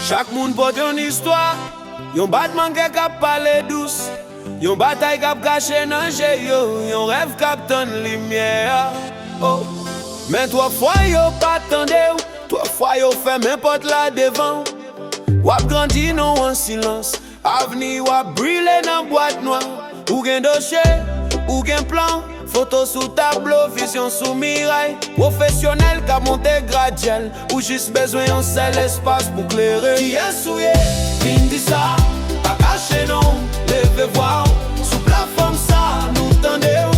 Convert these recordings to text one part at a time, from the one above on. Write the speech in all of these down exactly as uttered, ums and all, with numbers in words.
Chak moun pote yon istwa, yon batman kè k ap pale dous, yon batay k ap kache nan je yo, yon rèv k ap tann limyè a. Oh. Men twòp fwa yo pa tande w, twòp fwa yo fèmen pòt la devan w. W ap grandi non an silans, avni w ap brile nan bwat nwa. Ou gen dosye, ou gen plan, foto sou tablo, vizyon sou miray. Pwofesyonèl k ap monte gradyèl, ou jis bezwen yon sèl espas pou klere. Kiyès ou ye? Vin di sa, pa kache non, leve vwa w. Sou platfòm sa, nou tande w.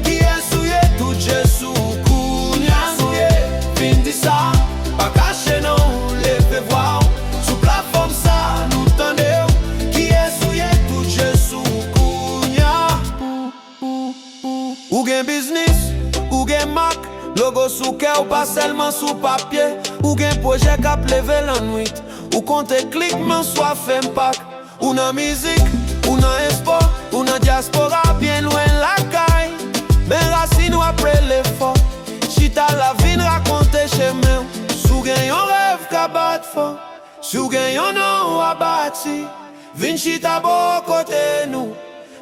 Kiyès ou ye? Tout je sou ou kounya. Kiyès ou ye? Vin di sa, pa kache non, leve vwa w. Sou platfòm sa, nou tande w. Kiyès ou ye? Tout je sou ou kounya. Ou gen biznis, ou gen mak, logo sou kè w pa sèlman sou papye. Ou gen pwojè k ap leve lannwit, ou konte klik men w swafe enpak. Ou nan mizik, ou nan espò, ou nan dyaspora byen lwen lakay. Men rasin w ap rele fò, chita la vin rakonte chemen w. Si w gen yon rèv ka bat fò, si w gen yon non w a bati, vin chita bò kote nou.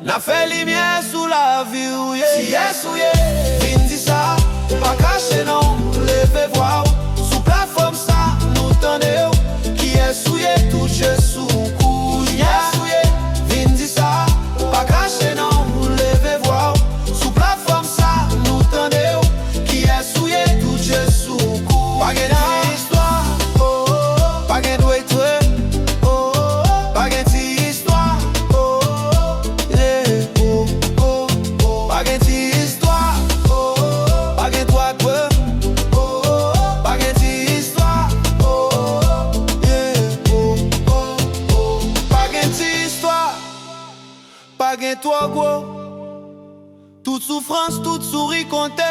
N a fè limyè sou lavi w, yeah. Kiyès ou ye? Vin di sa, pa kache non, leve vwa w. Sou platfòm sa, nou tande w. Kiyès ou ye? Tout je sou ou kounya. Kiyès ou ye? Vin di sa, pa kache non, leve vwa w. Sou platfòm sa, nou tande w. Kiyès ou ye? Tout je sou ou kounya. Pa gen ti istwa, oh, oh, oh. Pa gen dwetwe, oh, oh, oh. Pa gen ti istwa, oh, oh, oh. Yeah, oh, oh, oh. Pa gen ti istwa, oh, oh, oh. Pa gen dwetwe, oh, oh, oh. Pa gen ti istwa, oh, oh, oh. Yeah, oh, oh, oh. Pa gen ti istwa, pa gen twò gwo. Tout soufrans, tout souri konte.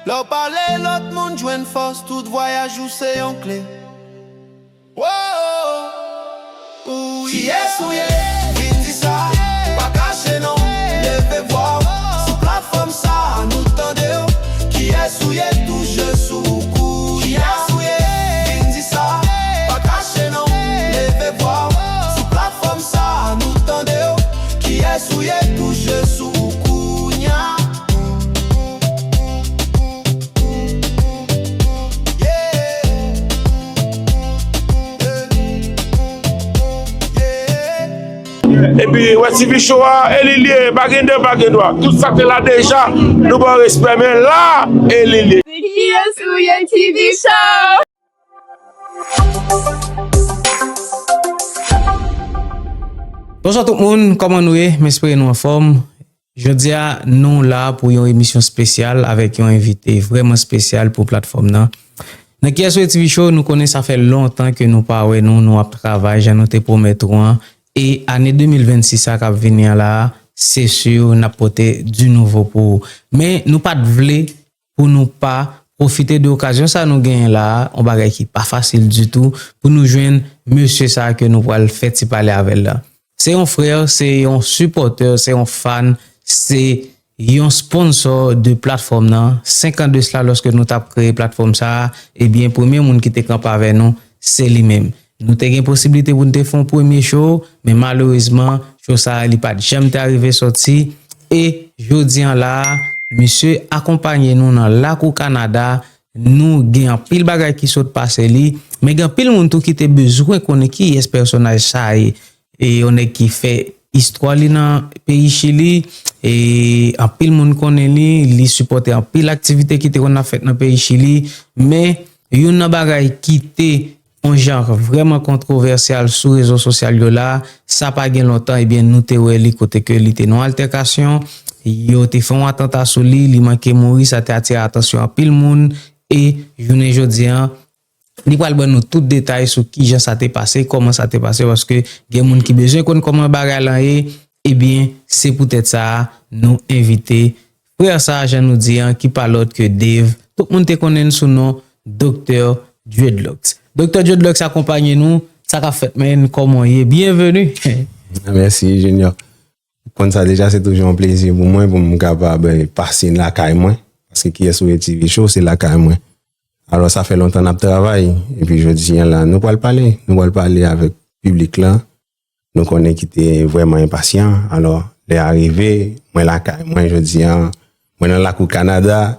Lè w pale, lòt moun jwenn fòs. Tout vwayaj ou se yon kle. Kiyès ou ye? Vin di sa, pa kache non, leve vwa w. Sou platfòm sa, nou tande w. Kiyès ou ye? Tout je sou ou kounya. Kiyès ou ye? Vin di sa, pa kache non, leve vwa w. Sou platfòm sa, nou tande w. Kiyès ou ye? Tout je sou ou kounya. Epi, wè, T V Show a, e li l ye, pa gen de, pa gen dwa. Tout sa te la deja, nou ba w respè, men la, e li l ye. Kiyès ou ye, T V Show? Bonswa tout moun, kòman nou ye? M espere nou anfòm. Jodi a, nou la pou yon emisyon espesyal avèk yon envite vrèman espesyal pou platfòm nan. Nan Kiyès ou ye T V Show, nou konnen sa fè lontan ke nou pa wè nou, nou ap travay jan nou te pwomèt ou an. E ane de mil vennsis sa k ap vini an la, se si n ap pote di nouvo pou ou. Men nou pa t vle pou nou pa pwofite de okazyon sa nou genyen la a, yon bagay ki pa fasil ditou, pou nou jwenn mesye sa a ke nou pral fè ti pale avè l la. Se yon frè, se yon sipòtè, se yon fan, se yon sponsò de platfòm nan. Senk an de sila, lòske nou t ap kreye platfòm sa a, ebyen, premye moun ki te kanpe avè nou, se li menm. Nou te gen posiblite pou n te fè yon premye show, men malerezman, show sa a, li pa t janm te arive sòti. E jodi an la a, misye akonpaye nou nan lakou Kanada. Nou gen anpil bagay ki sot pase li, men gen anpil moun tou ki te bezwen konnen kiyès pèsonaj sa a ye. E yon nèg ki fè istwa li nan peyi Chili, e anpil moun konnen li, li sipòte anpil aktivite ki te konn ap fèt nan peyi Chili, men youn nan bagay ki te yon jan vrèman kontwovèsyal sou rezo sosyal yo la, sa pa gen lontan, ebyen, nou te wè li kote ke li te nan yon altèkasyon, yo te fè yon atanta sou li, li manke mouri, sa te atire atansyon anpil moun, e jounen jodi an, li pral ban nou tout detay sou kijan sa te pase, kòman sa te pase, paske gen moun ki bezwen konn kòman bagay lan ye, ebyen, se poutèt sa a, nou envite frè sa a, jan nou di an, ki pa lòt ke Dave. Tout moun te konnen l sou non Doktè Dreadlocks. Doktè Dreadlocks akonpaye nou, sa k ap fèt, men, kòman w ye? Byenveni! Mèsi, Junior. Ou konn sa deja, se toujou yon plezi pou mwen, pou m kapab, eh, pase lakay mwen. Paske Kiyès ou ye T V Show, se lakay mwen. Alò, sa fè lontan n ap travay. Epi jodi a la, nou pral pale. Nou pral pale avèk piblik la. Nou konnen ki te vrèman enpasyan. Alò, lè a rive, mwen lakay mwen jodi a, mwen nan lakou Kanada.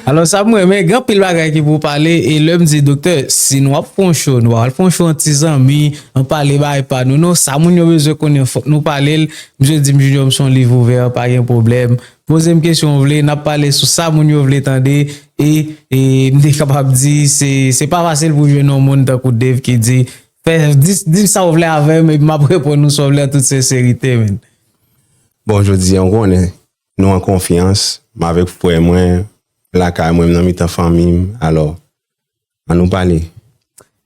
Alò, sa m renmen, gen anpil bagay ki pou pale, e lè m di, "Doktè, si nou ap fè yon show, nou pral fè yon show an ti zanmi, an pale bagay pa nou, non, sa moun yo bezwen konnen, fòk nou pale l." Misye di m, "Junior, m se yon liv ouvè, pa gen pwoblèm. Poze m kesyon w vle, n ap pale sou sa moun yo vle tande, e, e m te kapab di, se, se pa fasil pou jwenn yon moun tankou Dave ki di, fè, di, di m sa w vle avè m, epi m ap reponn ou sa w vle an tout senserite, men." Bon, jodi a, ou konnen, nou an konfyans, m avèk frè mwen, lakay mwen, m nan mitan fanmi m, alò, ann nou pale.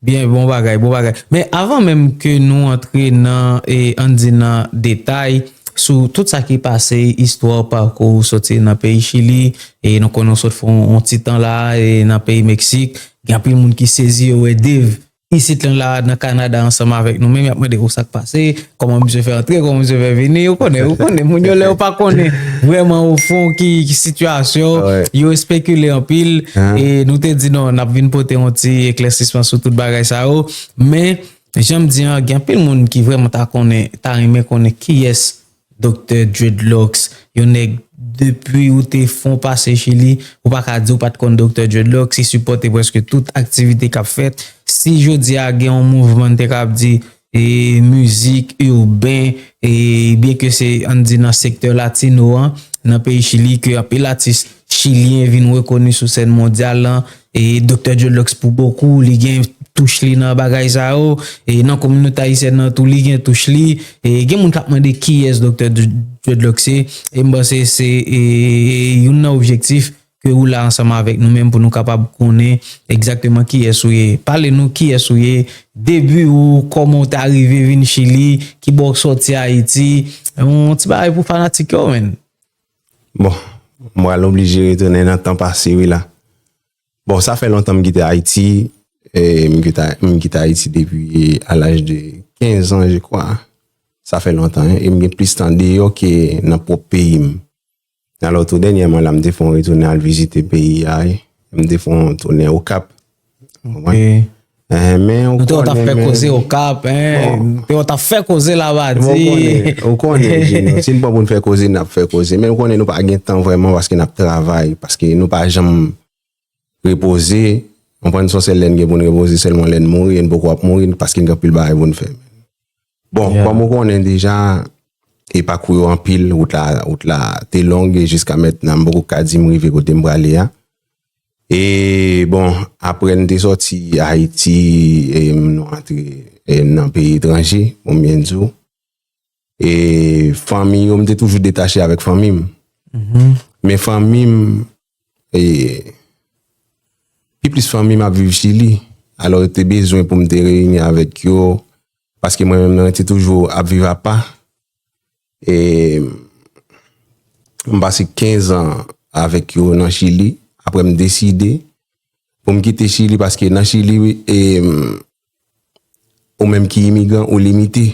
Byen, bon bagay, bon bagay. Men avan menm ke nou antre nan, e, ann di nan detay sou tout sa ki pase, istwa, pakou, soti nan peyi Chili, e nou konnen w sot fè yon, yon ti tan la, e nan peyi Meksik, gen anpil moun ki sezi, yo wè Dave isit lan la, nan Kanada, ansanm avèk nou menm, y ap mande, "O, sa k pase? Kòman misye fè antre? Kòman misye fè vini?" Ou konnen, ou konnen, moun yo, lè yo pa konnen vrèman ofon ki, ki sitiyasyon, yo espekile anpil, e nou te di, "Non, n ap vin pote yon ti eklèsisman sou tout bagay sa yo." Men, jan m di an, gen anpil moun ki vrèman ta konnen, ta renmen konnen kiyès Doktè Dreadlocks, yon nèg depi ou te fon pase Chili, ou pa ka di ou pa t konn Doktè Dreadlocks, li sipòte prèske tout aktivite k ap fèt. Si jodi a gen yon mouvman, n te ka ap di, e, mizik iben, e, byen ke se, ann di, nan sektè latino an, nan peyi Chili, ke anpil atis chilyen vin rekoni sou sèn mondyal lan, e Doktè Dreadlocks pou bokou, li gen touch li nan bagay sa yo, e nan kominote ayisyèn nan tou, li gen touch li, e gen moun k ap mande kiyès Doktè Dreadlocks ye, e m panse se, e, youn nan objektif ke ou la ansanm avèk nou menm pou nou kapab konnen egzakteman kiyès ou ye. Pale nou kiyès ou ye, debi ou, kòman w ta rive vin Chili, kibò w sòti Ayiti, yon ti bagay pou fanatik yo, men. Bon, m pral oblije retounen nan tan pase, wi la. Bon, sa fè lontan m kite Ayiti. E, m kite, m kite Ayiti depi a laj de kenz an, je kwa. Sa fè lontan, en. E m gen plis tan deyò ke nan pwòp peyi m. Alò, tou dènyèman la, m te fè yon retounen al vizite peyi a, en. M te fè yon tounen Okap. Ou konprann? Enhen, men ou konnen, men. Nou te wè w t ap fè koze Okap, en. Bon. Nou te wè w t ap fè koze Labadi. Bon, ou konnen, ou konnen, Junior. Si n pran pou n fè koze, n ap fè koze. Men ou konnen nou pa gen tan vrèman paske n ap travay, paske nou pa janm repoze. Ou konprann, se yon sèl lè n gen pou n repoze, sèlman lè n mouri, e n poko ap mouri, paske n gen anpil bagay pou n fè. Bon, kòm ou konnen deja, e pakou yo anpil, wout la, wout la te long, e jiska mentnan, m poko ka di m rive kote m prale a. E bon, apre n te sòti Ayiti, e nou antre, e nan peyi etranje, pou m byen di w. E fanmi yo, m te toujou detache avèk fanmi m. Men fanmi m, e, pi plis fanmi m ap viv Chili. Alò, yo te bezwen pou m te reyini avèk yo, paske mwen menm nan, te toujou ap viv apa. E m pase kenz an avèk yo nan Chili. Apre, m deside pou m kite Chili, paske nan Chili, e, ou menm ki imigran, ou limite.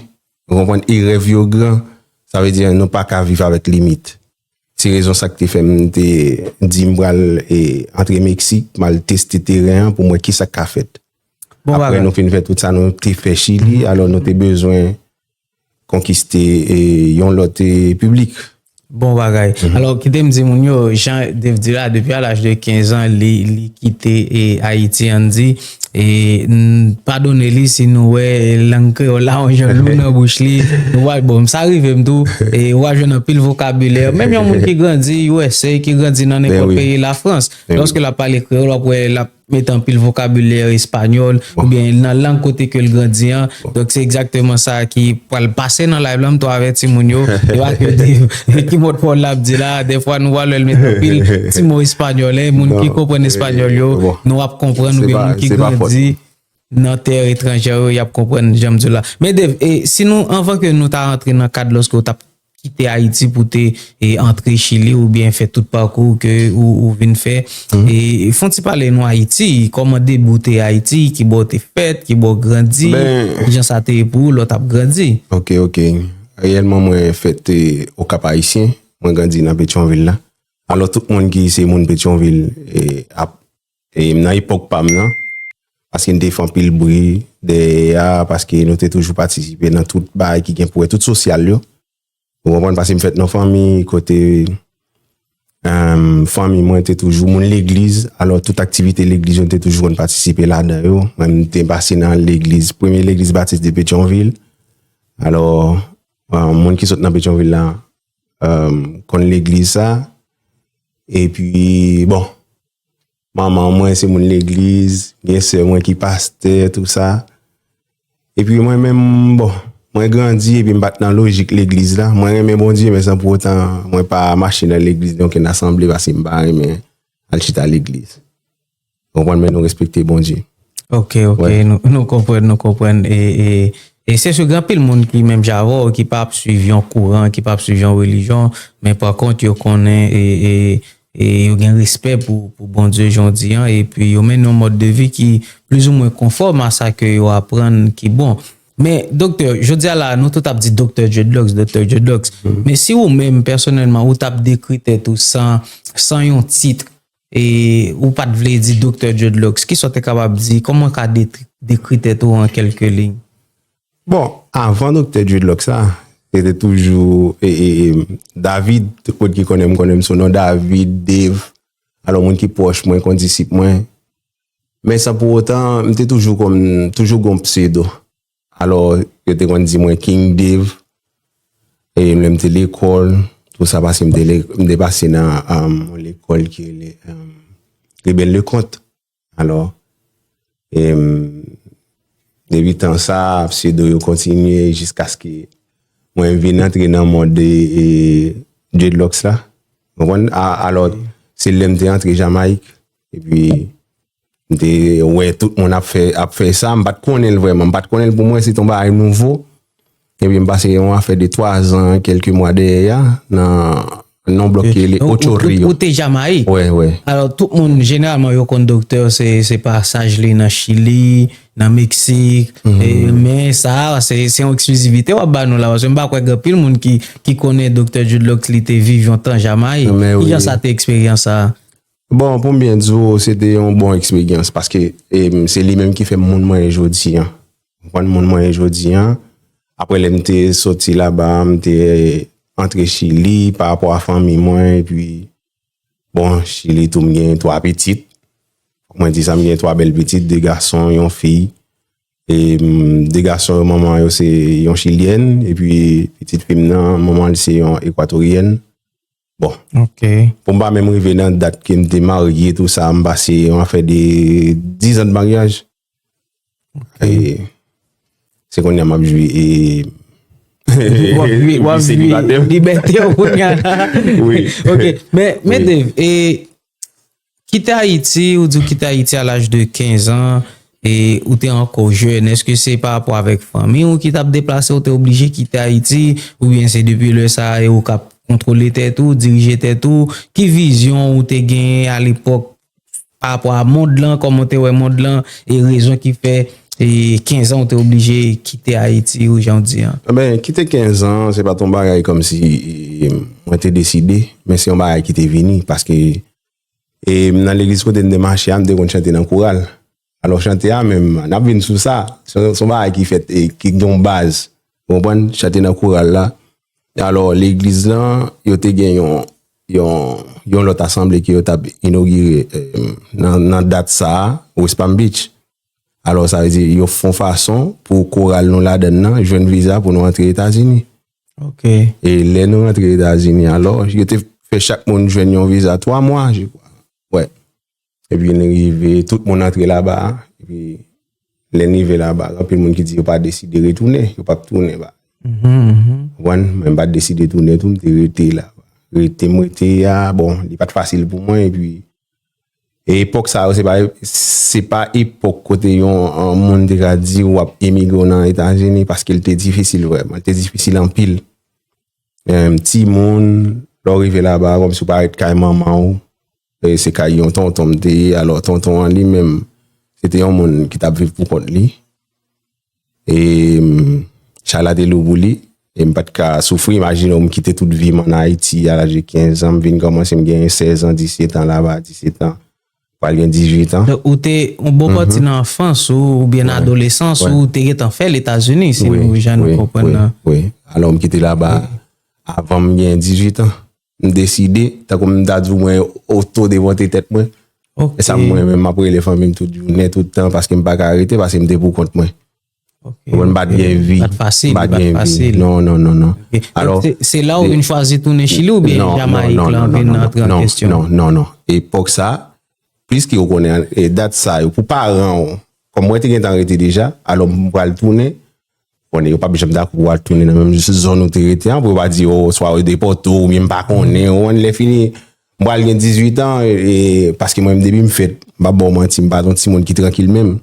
Ou konprann? E rèv yo gran, sa vle di nou pa ka viv avèk limit. Se rezon sa k te fè m te di m pral, e, antre Meksik, m al teste teren an pou m wè kisa k ka fèt. Bon bagay. Apre nou fin fè tout sa nou te fè Chili, alò nou te bezwen konkiste, e, yon lòt, e, piblik. Bon bagay. Alò, kite m di moun yo, jan Dave di la, depi a laj de kenz an, li, li kite, e, Ayiti, ann di. E, n-, padone li si nou wè lang kreyòl la, yon jan lou nan bouch li. Nou wè, bon, sa rive m tou, e, w a jwenn anpil vokabilè. Menm yon moun ki grandi U S A, ki grandi nan nenpòt peyi Lafrans, lòske l ap pale kreyòl, w ap wè l ap mete anpil vokabilè espanyòl, oubyen nan lang kote ke l grandi an. Donk, se egzakteman sa ki pral pase nan live la, m tou avèti moun yo, yo ak yo di, ki mòd pawòl l ap di la, dèfwa nou wè lè l mete anpil ti mo espanyòl, en, moun ki konprann espanyòl yo, nou ap konprann, oubyen moun ki grandi nan tè etranjè yo, y ap konprann jan m di w la. Men Dave, e, si nou, anvan ke nou ta rantre nan kad lòske w t ap kite Ayiti pou te, e, antre Chili oubyen fè tout pakou ke ou, ou vin fè. E fè yon ti pale nou Ayiti, kòman debut te Ayiti, kibò w te fèt, kibò w grandi, kijan sa te ye pou ou lè w t ap grandi. Ok, ok. Reyèlman, mwen fèt, e, Okap Ayisyen, mwen grandi nan Petyonvil la. Alò, tout moun ki se moun Petyonvil, e, ap e, nan epòk pa m nan, paske m te fè anpil bri dèyè a, paske nou te toujou patisipe nan tout bagay ki gen pou wè, tout sosyal yo. Ou konprann? Paske m fèt nan fanmi kote, em, fanmi mwen te toujou moun legliz, alò tout aktivite legliz yo, m te toujou konn patisipe ladan yo. Mwen, m te pase nan legliz, premye legliz batis de Petyonvil. Alò, em, moun ki sot nan Petyonvil la, em, konn legliz sa. Epi, bon, manman mwen se moun legliz, gen sè mwen ki pastè, tou sa. Epi mwen menm, bon, mwen grandi epi m pa t nan lojik legliz la. Mwen renmen Bondye, men san pou otan, mwen pa mache nan legliz, nan okenn asanble, paske m pa renmen al chita legliz. Ou konprann, men nou respekte Bondye. Ok, ok, nou, nou konprann, nou konprann. E, e, e se sou gen anpil moun ki menm jan avè w, ki pa ap swiv yon kouran, ki pa ap swiv yon relijyon, men pa kont yo konnen e, e, e yo gen respè pou, pou Bondye jan w di an, epi yo mennen yon mòd de vi ki plizoumwen konfòm a sa ke yo aprann ki bon. Men, doktè, jodi a la, nou tout ap di doktè Dreadlocks, doktè Dreadlocks. Men si ou menm, pèsonèlman, ou t ap dekri tèt ou san, san yon tit, e ou pa t vle di doktè Dreadlocks, kisa w te kapab di? Kòman w ka de-, dekri tèt ou an kèlke liy? Bon, avan doktè Dreadlocks la, se te toujou, e, e, e, David, tout moun ki konnen m, konnen m sou non David, Dave. Alò, moun ki pwòch mwen, kondisip mwen. Men san pou otan, m te toujou konn, toujou gon pseudo. Alò, yo te konn di mwen King Dave. E lè m te lekòl, tou sa, paske m te le-, m te pase nan, um, yon lekòl ki rele, um, Rebelle Leconte. Alò, em, depi tan sa, pseudo yo kontinye jiskaske mwen vin antre nan mond de, e, dreadlocks la. Konprann? A-, alò, se lè m te antre Jamayik, epi m te wè tout moun ap fè, ap fè sa, m pa t konnen l vrèman, m pa t konnen l pou mwen, se t on bagay nouvo. Epi m pase yon afè de twa zan, kèlke mwa dèyè a, nan, nan yon blòk ki rele Ocho Rio. Ou te Jamayik? Wè, wè. Alò, tout moun, jeneralman, yo konn doktè, se, se pasaj li nan Chili, nan Meksik, e, men sa, se, se yon eksklizivite w ap ba nou la, paske m pa kwè gen anpil moun ki, ki konnen doktè Dreadlocks, li te viv yon tan Jamayik. Kijan sa te eksperyans sa? Bon, pou m byen di w, se te yon bon eksperyans, paske, e, se li menm ki fè m moun mwen ye jodi an. Konprann, moun mwen ye jodi an. Apre lè m te soti laba, m te antre Chili pa rapò a fanmi mwen, epi, bon, Chili tou m gen twa pitit. Fòk mwen di sa, m gen twa bèl pitit, de gason, yon fi. E, m, de gason yo, manman yo se yon chilyèn, epi pitit fi m nan, manman l se yon ekwatoryèn. Bon. Ok. Pou m pa menm rive nan dat ke m te marye, tou sa, m pase yon afè de diz an de maryaj. Ok. E, se kounye a m ap jwi, e, w ap jwi, w ap jwi libète w kounye a la. Wi. Ok. Men, men Dave, e, kite Ayiti, ou di w kite Ayiti a laj de kenz an, e ou te ankò jèn. Èske se pa rapò avèk fanmi w ki t ap deplase, ou te oblije kite Ayiti, oubyen se depi lè sa a, e ou k ap kontwole tèt ou, dirije tèt ou? Ki vizyon ou te genyen alepòk pa rapò a mond lan, kòman w te wè mond lan, e rezon ki fè, e kenz an ou te oblije kite Ayiti ou jan w di an? Enben, kite kenz an, se pa t yon bagay kòmsi, e, mwen te deside, men se yon bagay ki te vini, paske, e, nan legliz kote m te mache a, m te konn chante nan koral. Alò, chante a menm, n ap vin sou sa, se, se yon bagay ki fèt, e, ki gen yon baz. Ou konprann? Chante nan koral la. Alò, legliz lan, yo te gen yon, yon, yon lòt asanble ke yo t ap inogire, e, nan, nan dat sa a, West Palm Beach. Alò, sa vle di, yo fè yon fason pou koral nou ladann nan jwenn viza pou nou antre Etazini. Ok. E lè nou rantre Etazini, alò, yo te fè chak moun jwenn yon viza twa mwa, je crois. Wè. Epi n rive, tout moun antre laba a. Epi lè n rive laba, gen anpil moun ki di yo pa deside retounen, yo p ap tounen ba. Mhm, mhm. Konprann? Men m pa t deside tounen tou, m te rete la. Rete m rete a, bon, li pa t fasil pou mwen, epi e epòk sa yo, se pa, se pa epòk kote yon, yon moun te ka di w ap emigre w nan Etazini, paske l te difisil vrèman, l te difisil anpil. Em, timoun, lè w rive laba, kòmsi w parèt kay manman w, e se kay yon tonton m te ye, alò tonton an li menm, se te yon moun ki t ap viv pou kont li. E, m, chay la te lou pou li, e m pa t ka soufri. Imajine w, m kite tout vi m ann Ayiti a laj de kenz an, m vin kòmanse, m genyen sèz an, disèt an laba, disèt an. pral gen dizuit an. Donk, ou te, yon bon pati nan anfans ou, oubyen nan adolesans ou, ou te gentan fè l Etazini, si nou jan nou konprann nan. Wi, wi. Alò, m kite laba avan m gen dizuit an. M deside, tankou m ta di w, mwen otodevante tèt mwen. E sa mwen menm, m ap rele fanmi m tout jounen, tout tan, paske m pa ka rete, paske m te pou kont mwen. Mwen m pa t gen vi. M pa t gen vi. Non, non, non, non. Alò, se la ou vin chwazi tounen Chili oubyen Jamayik la vin antre an kesyon? Non, non, non. Epòk sa, pliske ou konnen, e dat sa yo, pou paran w, kòm mwen te gentan rete deja, alò m pral tounen, konnen yo p ap janm dakò pou w al tounen nan menm zòn ou te rete an, pou yo pa di, o, swa yo depòte w, oubyen m pa konnen, ou konn lè fini, m pral gen dizuit an, e, paske mwen menm depi m fèt, m p ap ba w manti, m pa t yon timoun ki trankil menm.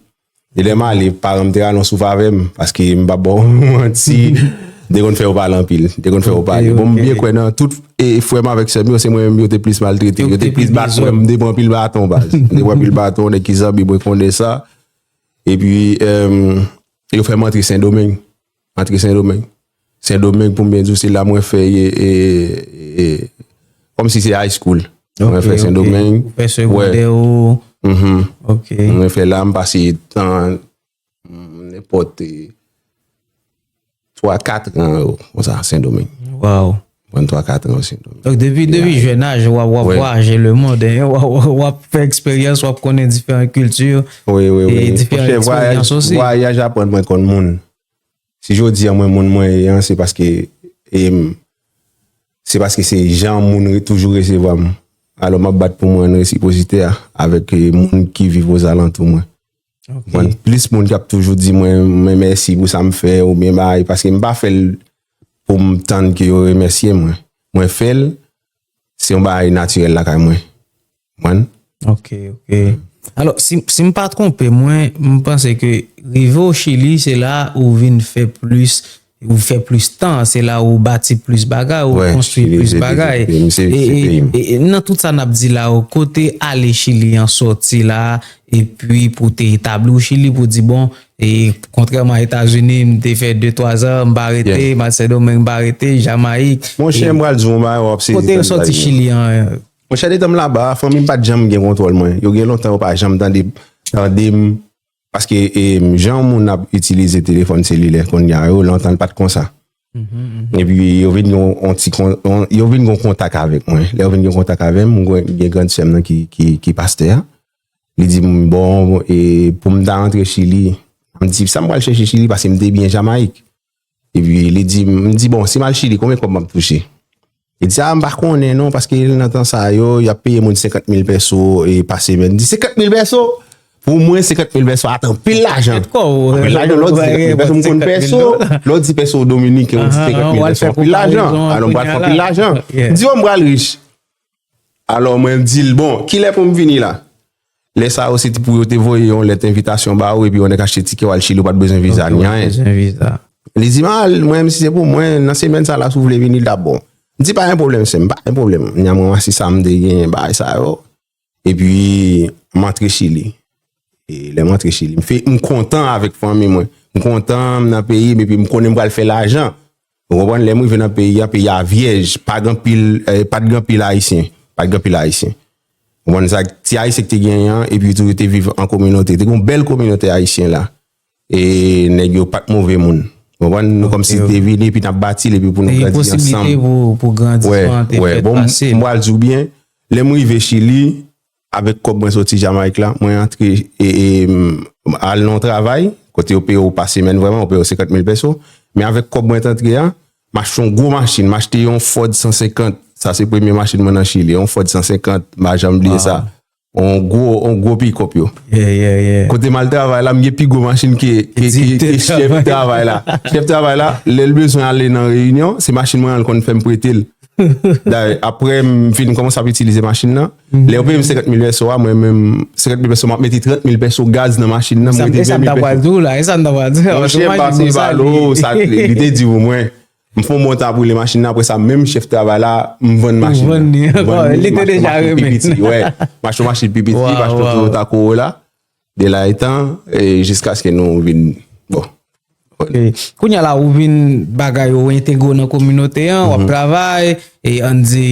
E lè m ale, paran m te rale yon souf avè m, paske m p ap ba w manti, m te konn fè yo pale anpil, m te konn fè yo pale. Bon, m byen kwè nan tout, e, frè m avèk sè m yo, se mwen menm yo te plis maltrete, yo te plis bat mwen, m te pran anpil baton, baz. M te pran anpil baton, nèg ki zanmi mwen konnen sa. Epi, em, yo fè m antre Sendomeng. Antre Sendomeng. Sendomeng, pou m byen di w, se la mwen fè, e, e, e, kòmsi se high school. Mwen fè Sendomeng. Ou fè segondè ou. Mhm. Ok. Mwen fè la, m pase tan, mm, nenpòt, e, twa, kat an, yo, konsa, Sendomeng. Wow. Mwen twa, kat an, Sendomeng. Donk, depi, depi jèn aj, w ap, w ap vwayaje lemonn, hein, w ap, w ap, w ap fè eksperyans, w ap konnen diferan kilti, wi, wi, wi, e diferan eksperyans osi. Vwayaj aprann mwen konn moun. Si jodi a mwen moun mwen ye an, se paske, em, se paske se jan moun re-, toujou resevwa m. Alò, m ap bat pou mwen resipwosite a avèk, e, moun ki viv ozalantou mwen. Ok. Mwen, plis moun k ap toujou di mwen, mwen mèsi pou sa m fè, oubyen bagay, paske m pa fè l pou m tann ke yo remèsye mwen. Mwen fè l, se yon bagay natirèl lakay mwen. Konprann? Ok, ok. Alò, si, si m pa twonpe mwen, m panse ke rive o Chili, se la ou vin fè plis, ou fè plis tan, se la ou bati plis bagay, ou konstwi plis bagay. E, e, e, e nan tout sa n ap di la, o, kote ale Chili an sòti la, epi pou te etabli w Chili, pou di, bon, e kontrèman a Etazini, m te fè de, twa zan, m pa rete, m al Sendomeng, m pa rete, Jamayik. Monchè, m pral di w yon bagay, w ap sezi tande. Kote yo sòti Chili an? Monchè, detan m laba, fanmi m pa t janm gen kontwòl mwen. Yo gen lontan yo pa janm tande, tande m. Paske, e, jan moun ap itilize telefòn selilè kounye a yo, lontan l pa t konsa. Epi yo vin gen yon, yon ti kon-, yon, yo vin gen kontak avèk mwen. Lè yo vin gen kontak avè m, mwen gen, gen grann sè m nan ki, ki, ki pastè a. Li di m, bon, e, pou m ta rantre Chili, m di, sa m pral chèche Chili, paske m te byen Jamayik. Epi li di, m di, bon, si m al Chili, konbyen kòb m ap touche? Li di, a, m pa konnen non, paske nan tan sa yo, y ap peye moun senkant mil pèso, e, pa semèn. M di, senkant mil pèso? Pou mwen, senkant mil pèso a t anpil lajan. Anpil lajan, lè w di senkant mil pèso, m konn pèso, lè w di pèso dominiken, ou di senkant mil pèso, anpil lajan. Alò, m pral fè anpil lajan. M di, o, m pral rich. Alò, mwen di l, bon, kilè pou m vini la? Lè sa yo, se te pou yo te voye yon lèt envitasyon ba ou, epi ou nèk achte tikè, w al Chili, ou pa t bezwen viza ni anyen. Li di m, al, mwen menm, si se pou mwen, nan semèn sa la, si w vle vini, l t ap bon. M di, pa gen pwoblèm, sè m, pa gen pwoblèm. Kounye a, mwen ranmase sa m te genyen, bagay sa yo. Epi, m antre Chili. E lè m antre Chili, m fè, m kontan avèk fanmi mwen. M kontan, m nan peyi m, epi m konnen m pral fè lajan. Ou konprann? Lè m rive nan peyi a, peyi a vyèj, pa gen anpil, e, pa t gen anpil Ayisyen. Pa t gen anpil Ayisyen. Ou konprann sa? Ti Ayisyen ki te genyen an, epi tou yo te viv an kominote. Te gen yon bèl kominote ayisyen la. E nèg yo pa t move moun. Ou konprann? Nou kòmsi te vini, epi n ap bati l, epi pou nou grandi ansanm. Te gen posiblite pou, pou grandisman an te fèt fasil. Bon, m pral di w byen, lè m rive Chili, avèk kòb mwen soti Jamayik la, mwen antre, e, e, m, al nan yon travay, kote yo peye w pa semèn vrèman, yo peye w senkant mil pèso. Men avèk kòb mwen t antre a, m achte yon gwo machin, m achte yon Ford san senkant, sa se premye machin mwen nan Chili, yon Ford san senkant, m pa janm bliye sa. Yon gwo, yon gwo pikòp yo. Kote m al travay la, m gen pi gwo machin ke, ke, ke, ke chèf travay la. Chèf travay la, lè l bezwen ale nan reyinyon, se machin mwen an l konn fè m prete l. Dayè, apre m fin kòmanse ap itilize machin nan, lè yo peye m senkant mil pèso a, mwen menm, senkant mil pèso, m ap mete trant mil pèso gaz nan machin nan, m rete ven mil pèso. E sa m t ap pral di w la, e sa m t ap pral di w la. Monchè, m pase balo, sa, li, li te di pou mwen. M fè yon bon tan ap woule machin nan, apre sa, menm chèf travay la, m vann machin nan. Ou vann li ankò, li te deja renmen l. M achte yon machin pi piti, wè. M achte yon machin pi piti, m achte yon Toyota Corolla. De la etan, e jiskaske nou vin, bon. Ok. Kounye a la, ou vin bagay, ou entegre w nan kominote an, w ap travay, e ann di,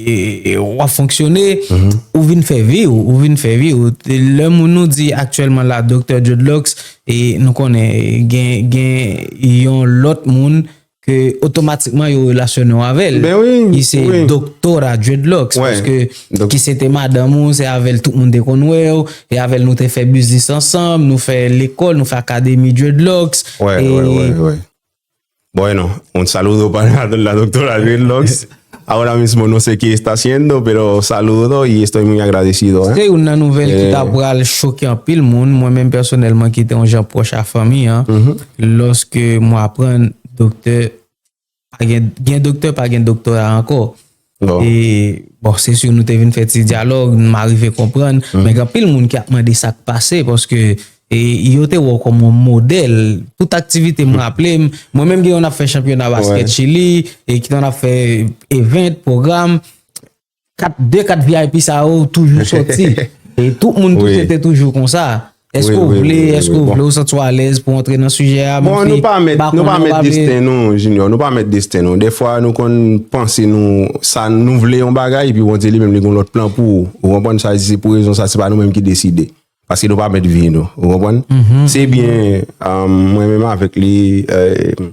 e, e, w ap fonksyone, ou vin fè vi w, ou vin fè vi w. Lè moun nou di aktyèlman la, Doktè Dreadlocks, e nou konnen gen, gen yon lòt moun ke otomatikman yo relasyone w avè l. Ben wi, ki se wi. Doktora Dreadlocks, wè. Paske donk ki se te madanm ou, se avè l tout moun te konn wè w, e avè l nou te fè biznis ansanm, nou fè lekòl, nou fè akademi Dreadlocks, wè, e wè, wè, wè. Bueno, un saludo para la doctora Dreadlocks. Ahora mismo no sé qué está haciendo, pero saludo y estoy muy agradecido, eh. Se youn nan nouvèl ki ta pral choke anpil moun. Mwen menm pèsonèlman ki te yon jan pwòch a fanmi an, lòske mwen aprann doktè, pa gen, gen doktè, pa gen doktora ankò. E, bon, se si nou te vin fè ti dyalòg, m arive konprann, men gen anpil moun ki ap mande sa k pase, paske e yo te wè w kòm yon modèl. Tout aktivite m raple m, mwen menm gen yon ap fè chanpyona baskèt Chili, e ki t ap fè event, pwogram. Kat, de kat V I P sa yo toujou soti. E tout moun tou se te toujou konsa. Èske w vle, èske w vle, ou santi w alèz pou w antre nan sijè a? Bon, nou pa mèt, nou pa mèt desten nou, Junior. Nou pa mèt desten nou. Dèfwa, nou konn panse nou, sa nou vle yon bagay, epi Bondye li menm li gen yon lòt plan pou ou. Ou konprann sa, se pou rezon sa, se pa nou menm ki deside. Paske nou pa mèt vi nou. Ou konprann? Se byen, um, mwen menm avèk li, eh,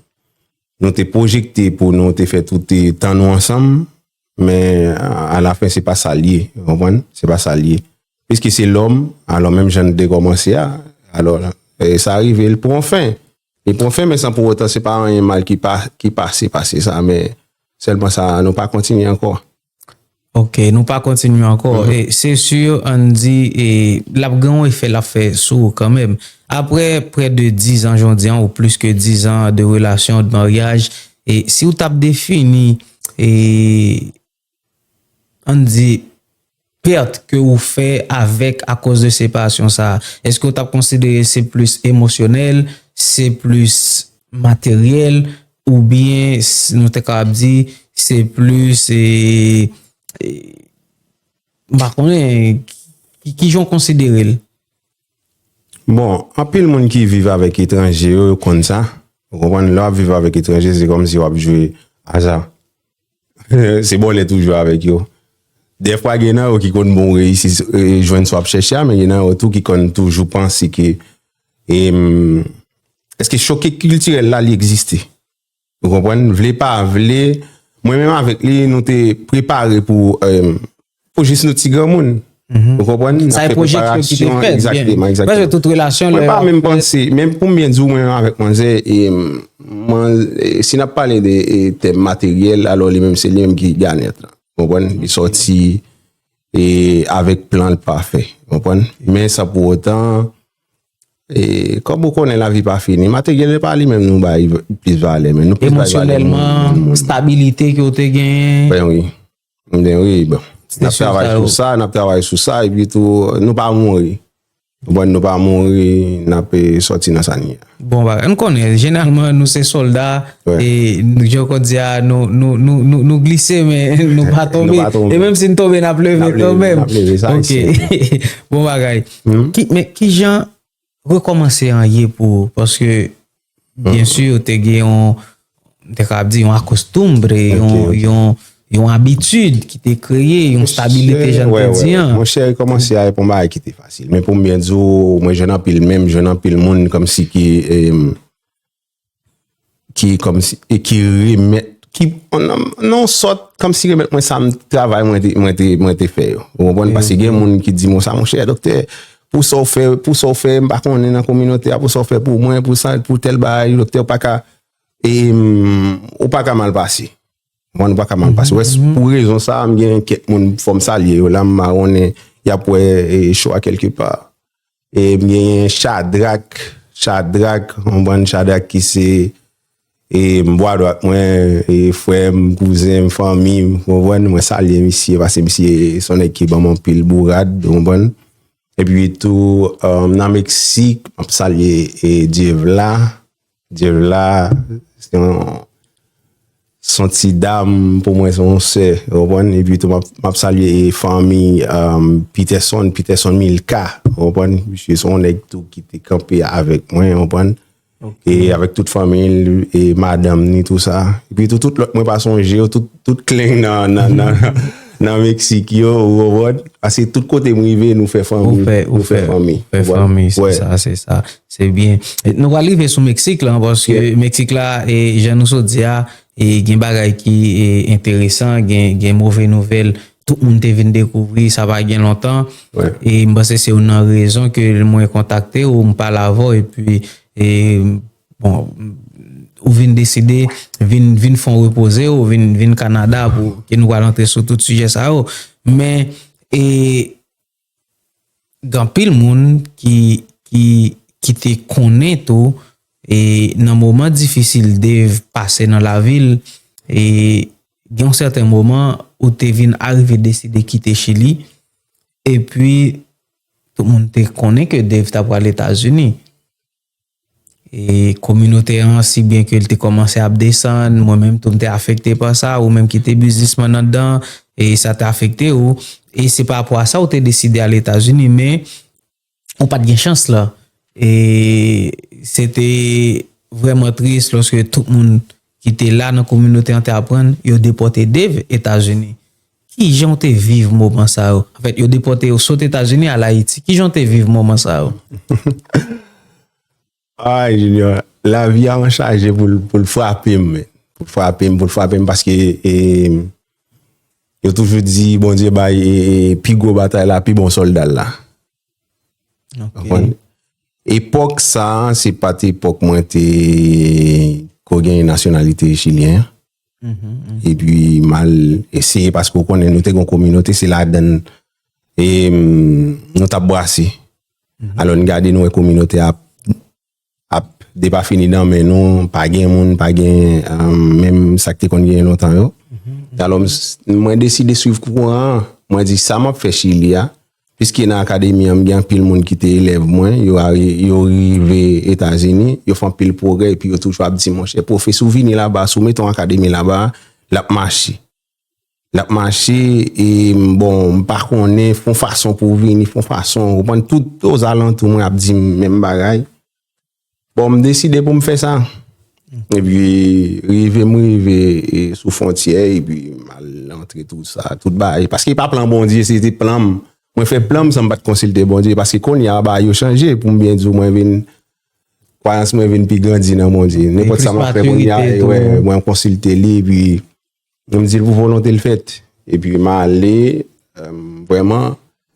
nou te pwojekte pou nou te fè tout, eh, tan nou ansanm, men a, alafen, se pa sa l ye. Ou konprann? Se pa sa l ye. Piske se lòm, alò menm jan n te kòmanse a, alò, eh, sa rive, l pran fen. Li pran fen, men san pou otan, se pa anyen mal ki pa, ki pase, pase sa, men sèlman sa, nou pa kontinye ankò. Ok, nou pa kontinye ankò. E se si, ann di, e, l ap gen yon efè l ap fè sou ou kanmenm. Apre prè de diz an, jodi an, ou plis ke diz an de relasyon, de maryaj, e si w t ap defini, e, ann di, pèt ke ou fè avèk, akoz de separasyon sa a, èske w t ap konsidere se plis emosyonèl, se plis materyèl, oubyen s-, nou te kapab di se plis, e, e, m pa konnen, ki, ki jan w konsidere l? Bon, anpil moun ki viv avèk etranje yo, yo konn sa. Ou konprann? Lè w ap viv avèk etranje, se kòmsi w ap jwe aza. Se bòlè toujou avèk yo. Dèfwa, gen nan yo ki konn bon reyisi, e, jwenn sa w ap chèche a, men gen nan yo tou ki konn toujou panse ke, em, èske chòk kiltirèl la, li egziste? Ou konprann? Vle pa vle, mwen menm avèk li, nou te prepare pou, em, pou jis nou ti granmoun. Ou konprann? Sa e pwojeksyon ki te fèt, egzakteman, egzakteman. Prèske tout relasyon, mwen pa menm panse, menm pou m byen di w, mwen menm avèk manzè, e, man, e, si n ap pale de, e, tèm materyèl, alò li menm, se li menm ki ganyan. Ou konprann? Li sòti, e, avèk plan l pafè. Ou konprann? Men san pou otan, e, kòm ou konnen, lavi pa fini. Materyèl pa li menm nou bay plis valè, men nou plis bay valè moun, moun, moun. Emosyonèlman, stabilite ke w te genyen. Ben wi. Ben wi, bon. N ap travay sou sa, n ap travay sou sa, epi tou, nou pa mouri. Bon, nou pa mouri, n ap, e, sòti nan sa n ye a. Bon bagay. Nou konnen, jeneralman, nou se sòlda, e, nou, jan w konn di a, nou, nou, nou, nou, nou glise, men nou pa tonbe. Nou pa tonbe. E menm si n tonbe, n ap leve kanmenm. N ap leve, n ap leve, sa, ok. Bon bagay. Ki, men ki jan rekòmanse an ye pou ou? Paske, byen si, ou te gen yon, m te ka ap di, yon akostumbre, yon, yon, yon abitid ki te kreye, yon stabilite, jan n te di an. Monchè, rekòmanse a, e pa yon bagay ki te fasil. Men pou m byen di w, mwen jwenn anpil, menm jwenn anpil moun kòmsi ki, em, ki kòmsi, e ki remèt, ki, nan, nan yon sòt, kòmsi remèt mwen sa m travay mwen te, mwen te, mwen te fè yo. Ou konprann? Paske gen moun ki di m sa, monchè, doktè, pou sa w fè, pou sa w fè, m pa konnen nan kominote a, pou sa w fè pou mwen, pou sa, pou tèl bagay, doktè, ou pa ka, e, m, ou pa ka mal pase. Ou konprann? Ou pa ka mal pase. Wè, pou rezon sa, m gen kèk moun, fò m salye yo la, m mawonnen, y ap wè, e, show a kèlke pa. E m genyen Chadrak, Chadrak, w konprann, Chadrak ki se, e, bwa dwat mwen, e, frè m, kouzen m, fanmi m, w konprann, mwen salye misye, paske misye se yon nèg ki ban m anpil bourad, w konprann. Epi tou, um, nan Meksik, m ap salye, e, Dievla, Dievla, se yon, se yon ti dam, pou mwen, se yon sè, w konprann? Epi tou, m ap, m ap salye, e, fanmi, um, Peterson, Peterson Milka, w konprann? Misye se yon nèg tou ki te kanpe avèk mwen, w konprann? E avèk tout fanmi l, e madanm ni, tou sa. Epi tou, tout lòt mwen pa sonje yo, tout, tout klen nan, nan, nan, nan Meksik yo, ou konprann? Paske tout kote m rive, nou fè fanmi. Ou fè, ou fè fanmi. Fè fanmi, se sa, se sa. Se byen. E nou pral rive sou Meksik la, paske Meksik la, e jan nou sot di a, e gen bagay ki e, enteresan, gen, gen move nouvèl. Tout moun te vin dekouvri, sa pa gen lontan. E m panse se youn nan rezon ke mwen kontakte ou, m pale avè w, epi, e, bon, ou vin deside, vin, vin fè w repoze w, vin, vin Kanada pou ke nou pral antre sou tout sijè sa yo. Men, e, gen anpil moun ki, ki, ki te konnen tou, e, nan moman difisil Dave pase nan lavi l, e, gen yon sèten moman ou te vin arive deside kite Chili, epi tout moun te konnen ke Dave t ap pral Etazini. E kominote an, si byen ke l te kòmanse ap desann, mwen menm tou m te afekte pa sa, ou menm ki te biznismann anndan, e sa te afekte ou, e se pa rapò a sa ou te deside al Etazini, men ou pa t gen chans la. E se te vrèman tris lòske tout moun ki te la nan kominote an te aprann yo depòte Dave Etazini. Kijan w te viv moman sa yo? Anfèt, yo depòte yo sot Etazini al Ayiti. Kijan w te viv moman sa yo? Ay, Junior, lavi a anchaje pou l, pou l frape m, men. Pou l frape m, pou l frape m, paske e, yo toujou di Bondye bay e, e, pi gwo batay la, pi bon sòlda l la. Konprann? Epòk sa a, se pa t epòk mwen te ko genyen nasyonalite chilyen an. Epi m al eseye, paske w konnen nou te gen yon kominote, se ladan l e, m, nou t ap brase. Alò n gade, nou wè kominote a ap, ap depafini nan men nou, pa gen moun, pa gen, e, menm sa k te konn genyen lontan yo. Alò m s- mwen deside swiv kouran an. Mwen di sa m ap fè Chili a, piske nan akademi an, m gen anpil moun ki te elèv mwen, yo, ari- yo rive Etazini, yo fè anpil pwogrè, epi yo toujou ap di, monchè, pwofesè, ou vini laba, si w mete yon akademi laba, l ap mache. L ap mache, e, bon, m pa konnen, fè yon fason pou w vini, fè yon fason, ou konprann, tout ozalantou mwen ap di m menm bagay. Bon, m deside pou m fè sa. Epi, rive m rive e, sou fwontyè, epi m al antre tou sa, tout bagay. Paske e pa plan Bondye, se te plan m. Mwen fè plan m san m pa t konsilte Bondye, paske kounye a bagay yo chanje, pou m byen di w, mwen vin, kwayans mwen vin pi grandi nan Bondye. Nenpòt sa m ap fè kounye a, e, wè, mwen konsilte li, epi m di l pou volonte l fèt. Epi m ale, e, vrèman,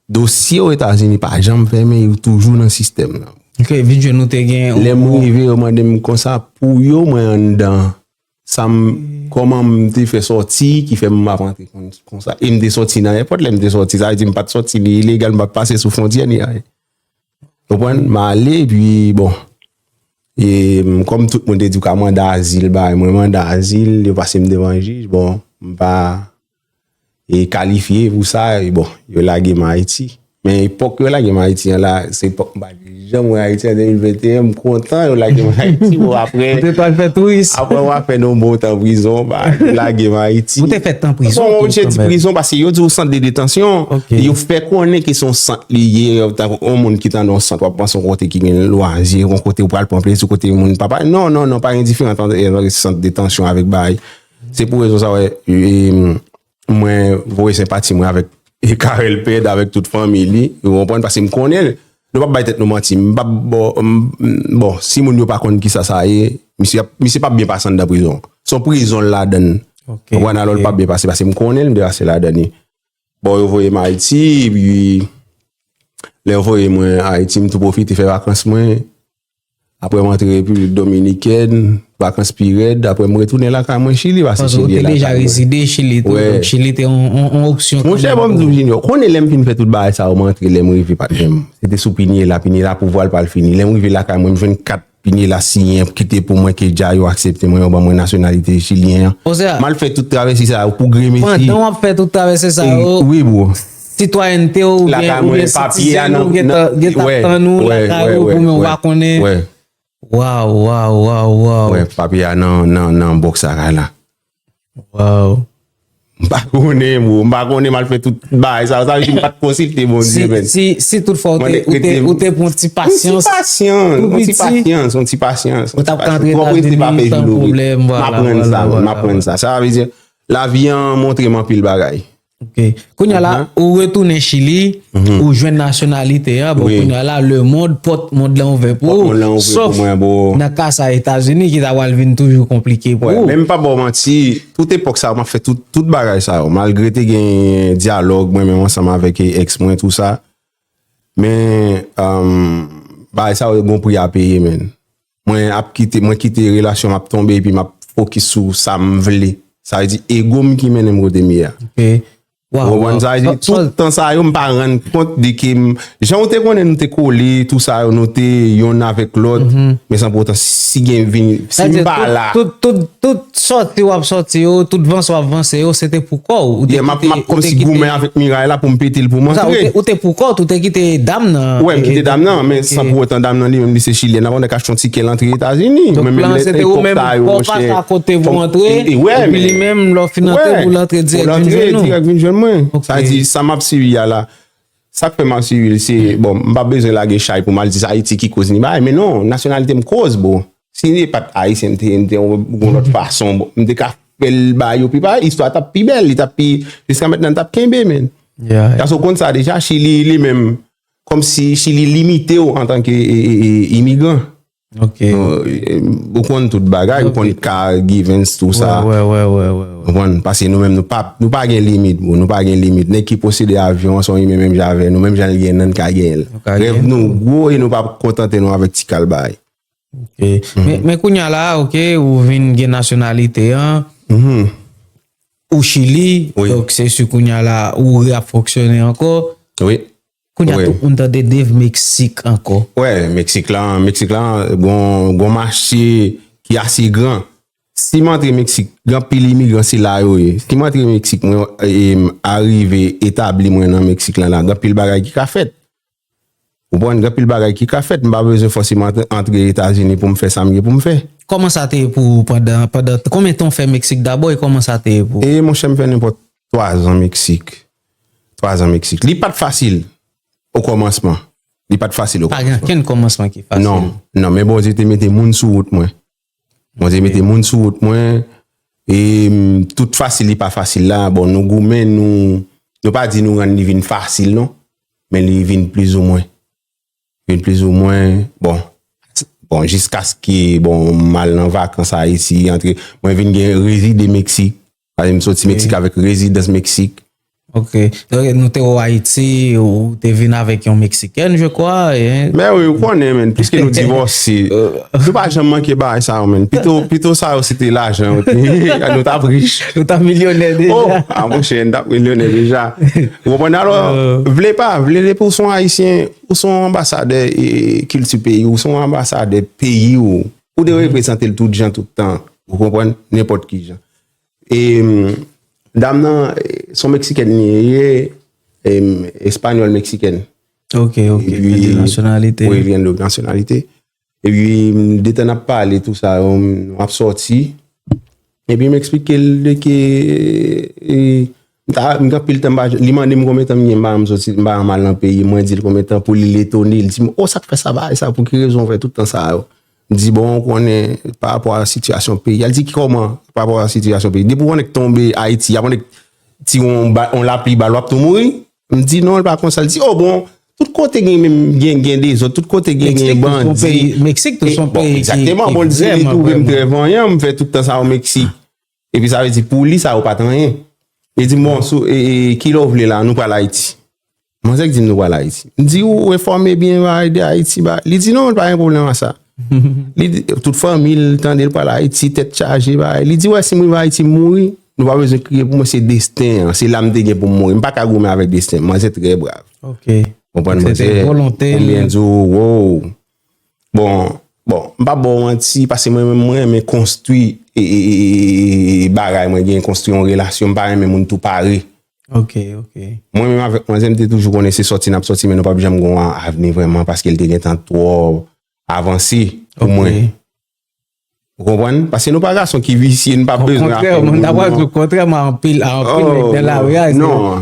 dosye Ozetazini pa janm fèmen, yo toujou nan sistèm nan. Ok, vin jwenn nou te gen. Lè m rive, yo mande m konsa, pou yo, mwen anndan. Sa m, kòman m te fè sòti, ki fè m ap rantre kon- konsa. E m te sòti nan èpòt, lè m te sòti, sa vle di m pa t sòti li ilegal, m pa t pase sou fwontyè ni ayen. Konprann? M ale, epi, bon, e, m, kòm tout moun te di w ka mande azil, bay mwen mande azil, yo pase m devan jij, bon, m pa e, kalifye pou sa, e, bon, yo lage m Ayiti. Men epòk yo lage m Ayiti an la, se epòk m pa t janm wè Ayiti an de mil venteyen, m kontan yo lage m Ayiti, bon, apre. Ou te pral fè touris. Apre w ap fè yon bon tan prizon, ba, yo lage m Ayiti. Ou te fè tan prizon tou kanmenm. Bon, ou te di prizon, paske yo di w sant de detansyon, yo fè konnen ke se yon sant li ye, tankou yon moun ki t anndan yon sant, w ap panse yon kote ki gen lwazi, yon kote ou pral pran plezi, kote moun pa pa, non, non, non, pa gen diferans ant, ant sant de detansyon avèk bagay. Se pou rezon sa, wè, e, mwen voye senpati mwen avèk Carel Ped, avèk tout fanmi li, ou konprann, paske m konnen l. Nou p ap bay tèt nou manti, m p ap, bon, m, m, bon, si moun yo pa konn kisa sa ye, misye ap, misye p ap byen pase anndan prizon. Se yon prizon l ladan l. Ok, konprann, alò l p ap byen pase, paske m konnen l, m te pase ladan li. Bon, yo voye m Ayiti, epi lè yo voye mwen Ayiti, m tou pwofite fè vakans mwen. Apre m antre Repiblik Dominikèn, vakans pi rèd, apre m retounen lakay mwen Chili, paske Chili e lakay mwen. Ou te deja rezide Chili tou, donk Chili te yon, yon, yon opsyon kanmenm pou ou. Monchè, ban m di w, Junior, konnen lè m fin fè tout bagay sa yo, m antre, lè m rive, patnè m, se te sou Pinela, Pinela pouvwa l pral fini. Lè m rive lakay mwen, m jwenn kat Pinela siyen, ki te pou mwen, ke dja yo aksepte mwen, yo ban mwen nasyonalite chilyen an. M al fè tout travèse sa yo pou gremesi. Pandan w ap fè tout travèse sa yo, wi, bro, sitwayènte w oubyen, oubyen sitiyasyon w gentan, gentan tann ou lakay ou, pou men w pa konnen. Waw, waw, waw, waw. Wè, papye a nan, nan, nan bòks lakay la. Waw. M pa konnen, bro. M pa konnen, m al fè tout bagay sa. Sa vle di m pa t konsilte Bondye, men. Si, si toutfwa ou te, ou te, ou te pran yon ti pasyans, yon ti pasyans, yon ti pasyans. Ou t ap ka antre Etazini san pwoblèm, vwala, vwala, vwala. M aprann sa, m aprann sa. Sa vle di, lavi an montre m anpil bagay. Ok. Kounye a la, ou retounen Chili, ou jwenn nasyonalite a. Bon, kounye a la, lemonn, pòt mond lan ouvè pou ou. Pòt mond lan ouvè pou mwen, bro. Sòf nan ka sa Etazini ki ta pral vin toujou konplike pou ou. Men m p ap ba w manti, tout epòk sa, m ap fè tout, tout bagay sa yo. Malgre te gen dyalòg mwen menm ansanm avèk, e, èks mwen, tou sa. Men, um, bagay sa yo gon pri a peye, men. Mwen ap kite, mwen kite relasyon m ap tonbe epi m ap fokis sou sa m vle. Sa vle di ego m ki mennen m kote m ye a. Ok. Ou konprann sa? Sa vle di tout tan sa yo m pa rann kont de ke m, jan w te konnen nou te kole, tou sa yo, nou te yonn avèk lòt, men san poutan si gen vini, si m pa la. Tout, tout, tout sòti w ap sòti yo, tout vanse w ap vanse yo, se te pou kò w. Ou te kite, m ap, m ap kòmsi goumen avèk miray la pou m pete l pou m antre. Ou te, ou te pou kò w, ou te kite dam nan. Wè, m kite dam nan, men san pou otan dam nan li menm li se chilyèn. Avè w nèk achte yon tikè l antre Etazini. Donk plan se te ou menm, fò w pase akote pou antre, epi li menm, lè w fin antre, pou l antre dirèk vin jwenn ou. Sa di, sa m ap sibi a la, sa k fè m ap sibi l, se, bon, m pa bezwen lage chay pou m al di se Ayiti ki koz ni bagay, men non, nasyonalite m koz, bro. Si li pa t ayisyen, m te, m te yon, yon lòt fason, bon, m te ka fè l ba yo pi pa, istwa t ap pi bèl, li t ap pi, jiska mentnan, li t ap kenbe, men. Paske w konn sa deja, Chili, li menm, kòmsi Chili limite w antanke, e, e, e, imigran. Ok. Ou konn tout bagay, ou konn ka givens, tou sa. Wè, wè, wè, wè, wè. Ou konprann? Paske nou menm, nou pa, nou pa gen limit, bro. Nou pa gen limit. Nèg ki posede avyon an, se yon imen menm jan avè nou, menm jan l gen nan, n ka genyen l. Rèv nou gwo e nou pa kontante nou avèk ti kal bagay. Ok. Men, men kounye a la, ok, ou vin gen nasyonalite an, ou Chili, donk se si kounye a la, ou re ap fonksyone ankò. Wi. Kounye a tout moun tande Dave Meksik ankò. Wè, Meksik lan, Meksik lan, gon, gon mache ki ase gran. Si m antre Meksik, gen anpil imigran, se la yo ye. Si m antre Meksik, mwen, e, m arive etabli mwen nan Meksik lan la, gen anpil bagay ki ka fèt. Ou konprann, gen anpil bagay ki ka fèt. M pa bezwen fòseman antre, antre Etazini pou m fè sa m gen pou m fè. Kòman sa te ye pou ou pandan, pandan, konbyen tan w fè Meksik dabò e kòman sa te ye pou ou? E monchè, m fè nenpòt twa zan Meksik. Twa zan Meksik. Li pa t fasil o kòmansman. Li pa t fasil o kòmansman. Pa gen okenn kòmansman ki fasil. Non, non, men Bondye te mete moun sou wout mwen. Bondye mete moun sou wout mwen. E, mm, tout fasil li pa fasil la, bon, nou goumen, nou, nou pa di nou rann li vin fasil, non. Men li vin plizoumwen. Vin plizoumwen, bon, bon, jiskaske, bon, m al nan vakans Ayiti, antre, mwen vin gen rezide Meksik. Paske m soti Meksik avèk rezidans Meksik. Ok. Donk, nou te wè w Ayiti, ou te vin avèk yon Meksikèn, je crois, hein? Men wi, ou konnen, men, piske nou divòse, nou pa janm manke bagay sa yo, men. Pito, pito sa yo, se te lajan, yo te, nou t ap rich. Nou t ap milyonè deja. Oh, a monchè, n t ap milyonè deja. Ou konprann? Alò, vle pa, vle, depi w se yon Ayisyen, ou se yon anbasadè, e, kilti peyi w, ou se yon anbasadè peyi w. Ou dwe reprezante l tout jan, tout tan. Ou konprann? Nenpòt ki jan. E, mm, dam nan, e, se yon Meksikèn li ye, e, mm, espanyòl meksikèn. Ok, ok. Epi, gen de nasyonalite. Wi, gen de nasyonalite. Epi, mm, de tan n ap pale, tou sa, mm, nou ap sòti. Epi, m eksplike l de ke, e, m ta, m gen anpil tan, m pa, li mande m konbyen tan m gen, m pa janm sòti, m pa janm al nan peyi, mwen di l konbyen tan, pou li, l etone, l di m, "O, sa k fè sa, bagay sa, pou ki rezon w fè tout tan sa yo?" M di, "Bon, ou konnen, pa rapò a sitiyasyon peyi a." L di, "Kòman, pa rapò a sitiyasyon peyi?" Depi yon nèg tonbe Ayiti, yon nèg tire yon ba-, yon lapli bal, w ap tou mouri? M di, "Non, l pa konsa." L di, "O, bon, tout kote gen menm, gen, gen dezòd, tout kote gen, gen bandi." Meksik tou se yon peyi ki, ki vrèman vrèman. Bon, egzakteman, bon, l di, li twouve m trè vanyan, m fè tout tan sa yo Meksik. Epi sa vle di, pou li, sa yo pa t anyen. Li di m, "Bon, sou, e, e, kilè w vle la, nou pral Ayiti." Manzè k di m nou pral Ayiti. M di, "Ou enfòme byen, bagay de Ayiti, bagay." Li di, "Non, pa gen pwoblèm a sa." Li di, tout fanmi l tande l pral Ayiti, tèt chaje, bagay. Li di, "Wè, si m rive Ayiti, m mouri, nou pa bezwen kriye pou mwen, se desten an. Se la m te gen pou m mouri. M pa ka goumen avèk desten." Manzè trè brav. Ok. Konprann, manzè. Se te volonte l. Konbyen di w, wow. Bon, bon, m p ap ba w manti, paske mwen menm, mwen renmen konstwi, e, e, e, e, e, bagay, mwen gen konstwi yon relasyon, m pa renmen moun tou pare. Ok, ok. Mwen menm avèk manzè, m te toujou konnen se sòti n ap sòti, men nou p ap janm gen yon avni vrèman, paske l te gentan twò avanse pou mwen. Ok. Ou konprann? Paske nou pa gason ki visye, nou pa bezwen afè moun. Okontrè, moun ta pral di, okontrè, men anpil, anpil nèg nan lari a,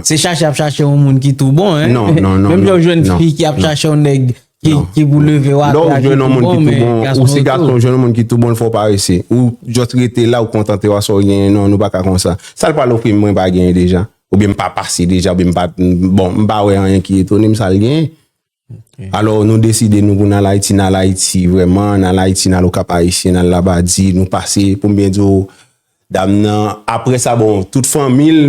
se chache ap chache yon moun ki tou bon, hein. Non, non, non. Menm jan w jwenn fi ki ap chache yon nèg ki, ki pou leve w atè a, ki tou bon, men gason yo tou. Ou se gason, w jwenn yon moun ki tou bon, fò w parese. Ou just rete la, ou kontante w a sa w genyen, non, nou pa ka konsa. Sa l pral ofri m, mwen pa genyen deja. Oubyen m pa pase deja, oubyen m pa, bon, m pa wè anyen ki etone m, sa l genyen. Alò, nou deside nou pou n al Ayiti, n al Ayiti vrèman, n al Ayiti, n al Okap Ayisyen, n al Labadi, nou pase, pou m byen di w, dam nan, apre sa, bon, tout fanmi l,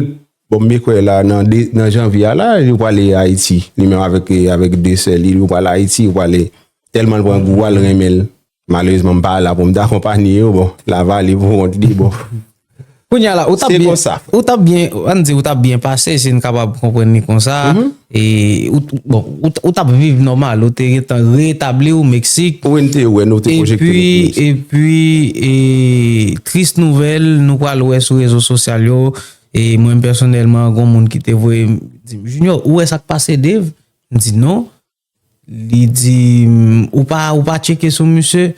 bon, m byen kwè la, nan de, nan janvye a la, yo prale Ayiti, li menm avèk, avèk de sè li, yo prale Ayiti, yo prale, tèlman l pran gou a, l renmen l. Malerezman, m pa la pou m ta akonpanye yo, bon, l avale pou kont li, bon. Kounye a la, ou t ap byen, ou t ap byen, ann di, ou t ap byen pase, si n kapab konprann li konsa. E, ou, bon, ou, ou t ap viv nòmal, ou te gentan retabli w Meksik. Wi, n te wè, nou te pwojekte nou pou Meksik. Epi, epi, e, tris nouvèl, nou pral wè sou rezo sosyal yo. E mwen pèsonèlman, gon moun ki te voye m, di m, Junior, ou wè sa k pase Dave? M di, non. Li di m, ou pa, ou pa tcheke sou misye?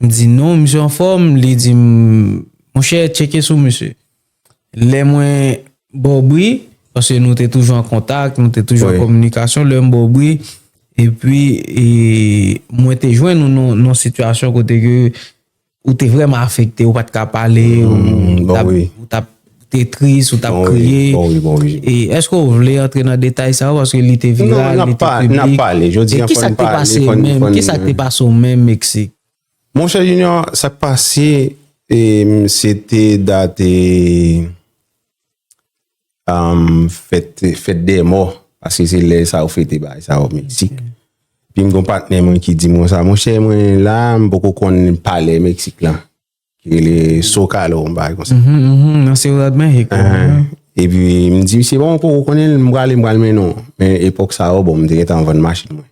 M di, non, misye anfòm. Li di m, monchè, tcheke sou misye. Lè mwen ba w bri, paske nou te toujou an kontak, nou te toujou an kominikasyon, lè m ba w bri, epi, e, mwen te jwenn ou nan, nan sitiyasyon kote ke ou te vrèman afekte, ou pa t ka pale, ou t ap, ou t ap, ou te tris, ou t ap kriye. E èske w vle antre nan detay sa yo? Paske li te viral, li te piblik. E kisa k te pase menm? Kisa k te pase w menm Meksik? Monchè Junior, sa k pase, e, se te dat, e, um, fèt, fèt dè mò, paske se lè sa yo fete bagay sa yo Meksik. Epi m gon patnè mwen ki di m konsa, monchè, mwen la, m poko konn palè Meksik lan, ki rele Zócalo, yon bagay konsa. Nan Ciudad México. Epi m di misye, bon, m poko konnen l, m prale, m pral mennen w. Men epòk sa yo, bon, m te gentan vann machin mwen.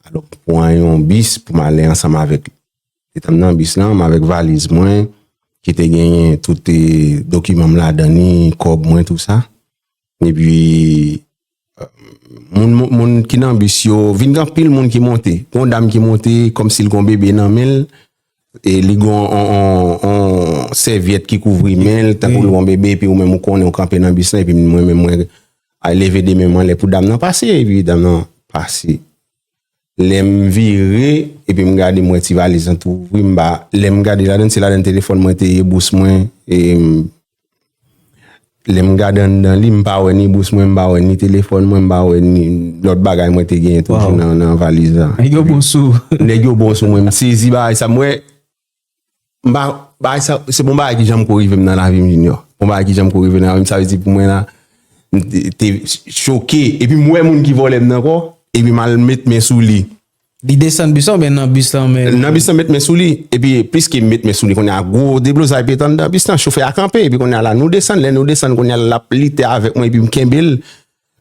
Alò, m pran yon bis pou m ale ansanm avèk li. Etan m nan bis lan, m avèk valiz mwen, ki te genyen tout, e, dokiman m ladan li, kòb mwen, tou sa. Epi, e, moun, moun, moun ki nan bis yo, vin gen anpil moun ki monte. Gon dam ki monte, kòmsi l gon bebe nan men l, e li gon on, on, on sèvyèt ki kouvri men l, tankou l gon bebe, epi ou menm ou konnen ou kanpe nan bis lan, epi mwen menm mwen leve de men mwen anlè pou dam nan pase, epi dam nan pase. Lè m vire, epi m gade, m wè ti valiz lan tou ouvri, m ba, lè m gade ladann, se ladann telefòn mwen te ye, bous mwen, e m, lè m gade anndan li, m pa wè ni bous mwen, m pa wè ni telefòn mwen, m pa wè ni lòt bagay mwen te genyen toujou nan, nan valiz la. Nèg yo bon sou. Nèg yo bon sou mwen, m sezi bagay sa, m wè, m pa, bagay sa, se bon bagay ki janm ko rive m nan lavi m, Junior. Bon bagay ki janm ko rive nan lavi m, sa vle di pou mwen la, m te, te choke. Epi m wè moun ki vòlè m nan ankò, epi m al met men sou li. Li desann bis lan oubyen nan bis lan menm? Nan bis lan, met men sou li. Epi pliske m met men sou li, kounye a gwo deblozay pete anndan bis lan, chofè a kanpe. Epi kounye a la, nou desann, lè nou desann, kounye a l ap lite avèk mwen, epi m kenbe l.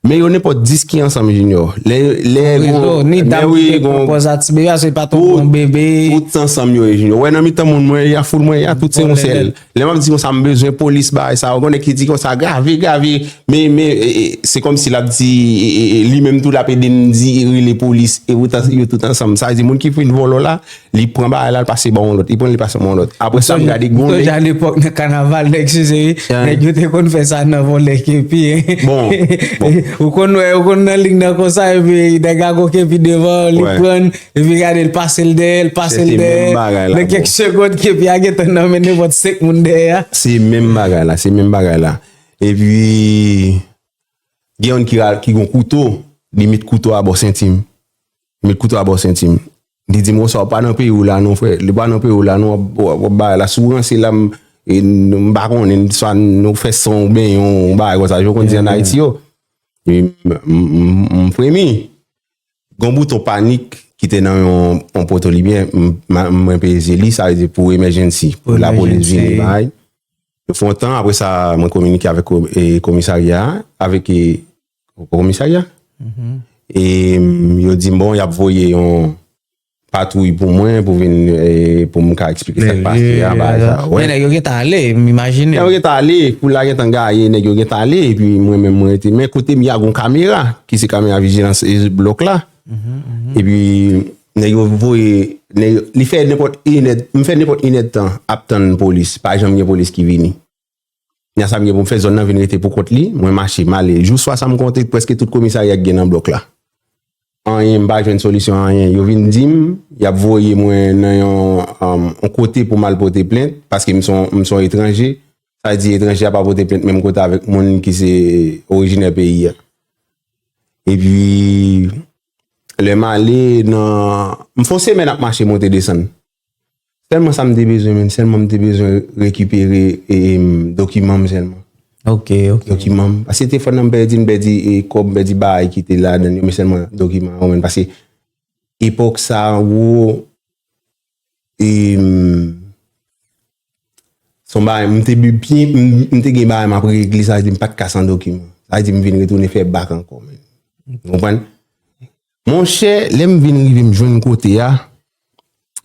Men yo nenpòt dis ki ansanm, Junior. Lè, lè gon, ni dam ki te pran pòz a ti bebe a, se pa t yon bon bebe. Tout ansanm yo ye, Junior. Wè nan mitan moun mwen ye a, foul mwen ye a, tout se yon sèl. Lè m ap di konsa, m bezwen polis, bagay sa yo. Gon nèg ki di konsa, grave, grave. Men, men, e, e, se kòmsi l ap di, e, e, e, li menm tou l ap ede m di, rele polis. E yo tout ansanm. Sa vle di, moun ki fin vòlè w la, li pran bagay la, li pase ba yon lòt. Li pran, li pase ba yon lòt. Apre sa, m gade gon nèg. M sonje alepòk nan kanaval, nèg, size wi. Nèg yo te konn fè sa nan vòlè kepi. Bon, bon. Ou konn wè, ou konn nan lig nan konsa, epi nèg la gon kepi devan, li pran l, epi gade l pase l dèyè, l pase l dèyè. Nan kèk segond, kepi a gentan nan men nenpòt senk moun dèyè a. Se menm bagay la, se menm bagay la. Epi, gen youn ki, ki gon kouto, li met kouto a bò senti m. Met kouto a bò senti m. Li di m konsa, ou pa nan peyi w la non, frè. Li pa nan peyi w la non, w ap, w ap, w ap bagay la. Si w ranse la, m, e, m pa konnen, swa nou fè san w benyen w, yon bagay konsa, jan yo konn di ann Ayiti yo. E m, m, m, m fremi. Gon bouton panik ki te nan yon, yon poto limyè, m, m, mwen peze li, sa vle di pou emergency, pou lapolis vini bay. Yo fè yon tan, apre sa, mwen kominike avèk ko-, e, komisarya a, avèk, e, komisarya. E, m, yo di m, bon, y ap voye yon patwouy pou mwen, pou vin, e, pou m ka eksplike sa k pase a, bagay sa. Men nèg yo gentan ale, m imajine. Nèg yo gentan ale, foul la gentan gaye, nèg yo gentan ale, epi mwen menm mwen rete. Men kote m ye a gon kamera, ki se kamera vijilans, e, blòk la. Epi, nèg yo voye Nèg yo, li fè nenpòt inèd, m fè nenpòt inèdtan ap tann polis. Pa janm gen polis ki vini. Nan sa m gen pou m fè, zòn nan vin rete pou kont li. Mwen mache, m ale. Jou swa sa m kontre prèske tout komisarya ki gen nan blòk la. Anyen, m pa jwenn solisyon anyen. Yo vin di m, y ap voye mwen nan yon, um, yon kote pou m al pote plent, paske m se yon, m se yon etranje. Sa di etranje a pa pote plent menm kote avèk moun ki se orijinè peyi a. Epi, lè m ale nan, m fè yon semèn ap mache monte desann. Sèlman sa m te bezwen, men sèlman m te bezwen rekipere e, e, m, dokiman m sèlman. Ok, ok. Dokiman m. Paske telefòn nan m pèdi, m pèdi e kòb, m pèdi bagay ki te ladan yo, men sèlman dokiman yo, men paske epòk sa, wo, e, m, se yon bagay, m te bi-, byen, m, m te gen bagay m ap regle, sa vle di m pa t ka san dokiman. Sa vle di m vin retounen fè bak ankò, men. Ou konprann? Monchè, lè m vin rive, m jwenn kote a,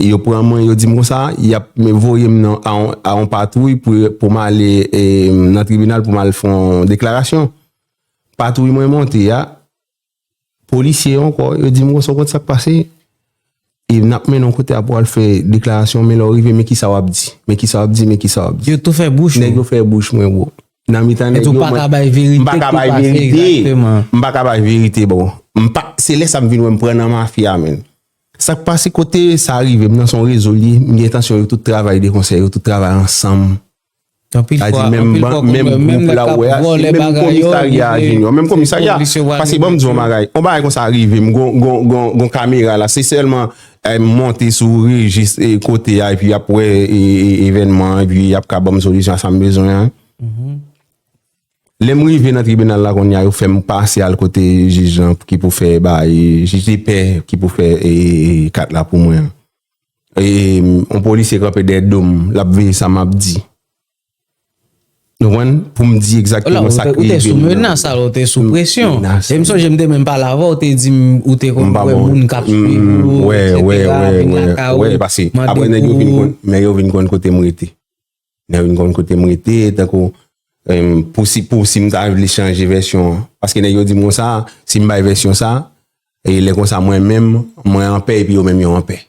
yo pran mwen, yo di m konsa, y ap voye m nan, a, yon, a yon patwouy pou, pou m ale e, nan tribinal pou m al fè yon deklarasyon. Patwouy mwen monte a, polisye ankò, yo di m konsa, w konn sa k pase? E n ap mennen w kote a pou al fè deklarasyon, men lè w rive, men kisa w ap di? Men kisa w ap di? Men kisa w ap di? Yo tou fè bouch Nèg yo fè bouch mwen, bro. Nan mitan nèg yo, mwen, m pa ka bay verite. M pa ka bay verite. M pa ka bay verite, bro. M pa, se lè sa m vin wè m pran nan mafya, men. Sa k pase kote sa rive, m nan se yon rezo li ye, m gen entansyon yo tout travay de konsèy, yo tout travay ansanm. Anpil fwa, anpil fwa, menm gwoup la ou wè a, se menm komisarya a, Junior, menm komisarya. Paske ban m di yon bagay, yon bagay konsa rive m, gon, gon, gon, gon kamera la, se sèlman eh, m monte sou rejis e kote a, epi y ap wè e, e, evènman an, epi y ap ka ban m solisyon a sa m bezwen an. Lè m rive nan tribinal la kounye a, yo fè m pase al kote jij lan ki pou fè bay, jij de pè ki pou fè e, e, kat la pou mwen an. E, yon polisye kanpe dèyè do m, l ap veye sa m ap di. Ou konprann? Pou m di egzakteman sa k rive m nan. Ou te sou menas, alò, ou te sou presyon. E m sonje m te menm pale avè w, ou te di m ou te konn wè moun k ap swiv ou, etsetera, vin lakay ou, mande pou. Men yo vin konn kote m rete. Nèg yo vin konn kote m rete, tankou, em, pou si, pou si m ta vle chanje vèsyon an. Paske nèg yo di m konsa, si m bay vèsyon sa, e lè konsa mwen menm, mwen anpè epi yo menm yo anpè.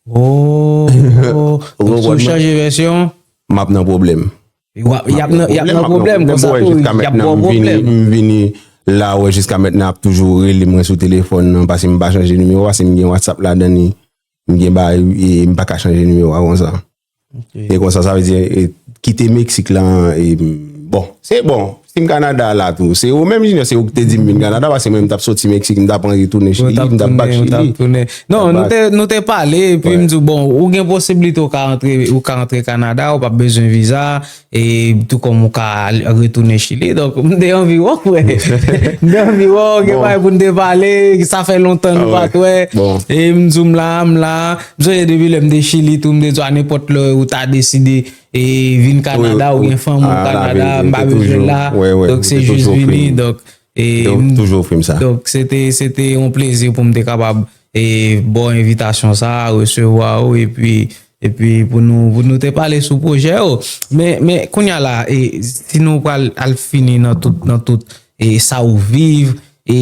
Oh, donk si w chanje vèsyon, m ap nan pwoblèm. Y ap nan, y ap nan pwoblèm, konsa tou, y ap ba w pwoblèm. M vini la, wè, jiska mentnan ap toujou rele mwen sou telefòn nan, paske m pa chanje nimewo a, paske m gen WhatsApp ladan li, m gen bagay, e m pa ka chanje nimewo a konsa. E konsa, sa vle di, e, kite Meksik lan, e, bon, se bon, si m Kanada la tou, se ou menm, Junior, se ou ki te di m vin Kanada, paske mwen, m t ap soti Meksik, m t ap antre tounen Chili, m t ap bak Chili. Non, nou te, nou te pale, epi m di w, bon, ou gen posiblite ou ka antre, ou ka antre Kanada, ou p ap bezwen viza, e tou kòm ou ka al, retounen Chili. Donk, m te anvi wè w, frè. M te anvi wè w, gen bagay pou n te pale, sa fè lontan nou pa t wè. E m di w, m la, m la. M sonje depi lè m te Chili tou, m te di w a nenpòt lè ou ta deside e vin Kanada, ou gen fanmi w Kanada, m pa bezwen la. Donk se jis vini. Donk, e, m, donk se te, se te yon plezi pou m te kapab, e, ba w envitasyon sa a, resevwa w, epi, epi pou nou, pou nou te pale sou pwojè yo. Men, men kounye a la, e, si nou pral al fini nan tout, nan tout, e, sa ou viv, e,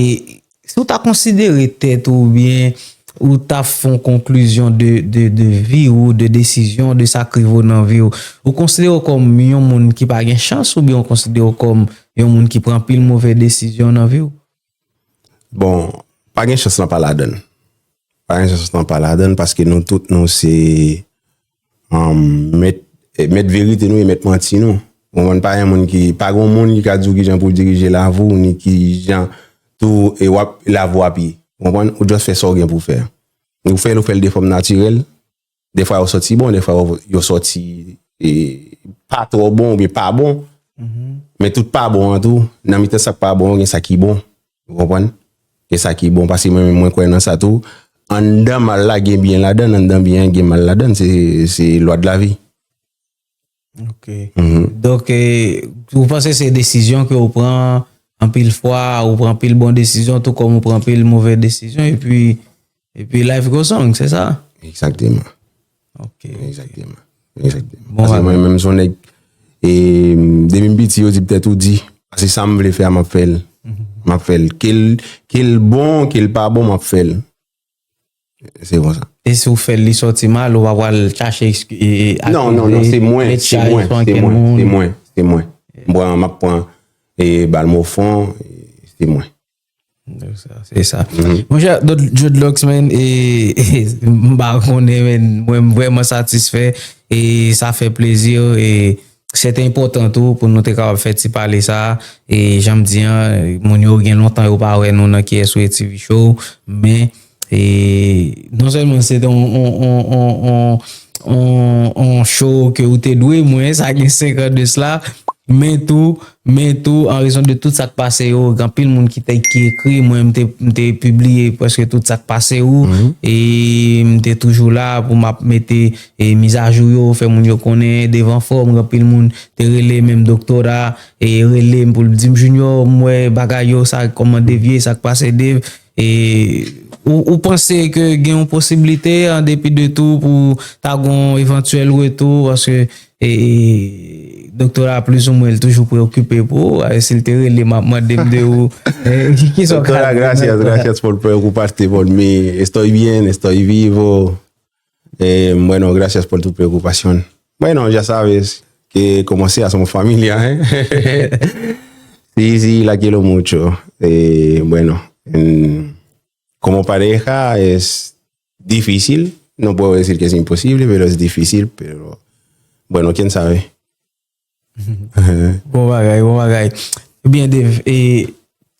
Si w ta konsidere tèt ou oubyen ou ta fè yon konklizyon de, de, de vi ou, de desizyon, de sa k rive w nan vi w, ou konsidere w kòm yon moun ki pa gen chans oubyen ou konsidere w kòm yon moun ki pran anpil move desizyon nan vi w? Bon, pa gen chans lan pa ladan l. Pa gen chans lan pa ladan l paske nou tout nou se um, mèt, mèt verite nou e mèt manti nou. Ou konprann, pa gen moun ki, pa gen moun ki ka di w kijan pou w dirije lavi w, ni kijan tou e w ap, lavi w ap ye. Ou konprann? Ou just fè sa w gen pou w fè. Ou fè l, ou fè l de fòm natirèl. Defwa yo sòti bon, defwa yo, yo sòti e, pa twò bon oubyen pa bon. Men tout pa bon an tou, nan mitan sa k pa bon, gen sa ki bon. Ou konprann? E sa ki bon, paske mwen menm mwen kwè nan sa tou. Anndan mal la gen byen ladan l, anndan byen an gen mal ladan l, se, se lwa de la vi. Ok. Donk, e, ou panse se desizyon ke ou pran anpil fwa, ou pran anpil bon desizyon, tou kòm ou pran anpil move desizyon, epi, epi life goes on, se sa? Egzakteman. Ok. Egzakteman. Egzakteman. Paske mwen menm se yon nèg, e, depi m piti, yo di petèt ou di. Paske sa m vle fè a, m ap fè l. M ap fè l. Ke l, ke l bon, ke l pa bon, m ap fè l. Se konsa. E si w fè l, li sòti mal, ou pa pral chache eski- e- e- Non, non, non, se mwen, se mwen, se mwen, se mwen, se mwen. M pran, m ap pran e Balmofon, se mwen. Se sa. Monchè, Dreadlocks, man, e, e, m pa konnen, men mwen, m vrèman satisfè e sa fè plezi. E se te enpòtan tou pou nou te kapab fè ti pale sa. E jan m di an, moun yo gen lontan yo pa wè nou nan K S O A T V Show, men e non sèlman se te yon, yon, yon, yon, yon, yon show ke ou te dwe mwen, sa gen senk an de sla, men tou, men tou, an rezon de tout sa k pase yo, gen anpil moun ki te, ki ekri mwen, m te, m te pibliye prèske tout sa k pase ou, e m te toujou la pou m ap mete e mizajou yo, fè moun yo konnen devan fò, m gen anpil moun te rele, menm Doktora, e rele m pou l di m, Junior, m wè bagay yo, sa kòman devye, sa k pase, Dave. E ou, ou panse ke gen yon posiblite, an depi de tou, pou ta gen yon evantyèl retou, paske e, e, Doktora, plizoumwen, l toujou preokipe pou ou. E si l te rele m ap mande m de ou, e, ki sa w ka Doctora, gracias, gracias por preocuparte por mí. Estoy bien, estoy vivo. Eh, bueno, gracias por tu preocupación. Bueno, ya sabes que como sea somos familia, ¿eh? Sí, sí, la quiero mucho. Eh, bueno, en- como pareja es difícil. No puedo decir que es imposible, pero es difícil, pero bueno, quién sabe. Bon bagay, bon bagay. Ebyen, Dave, e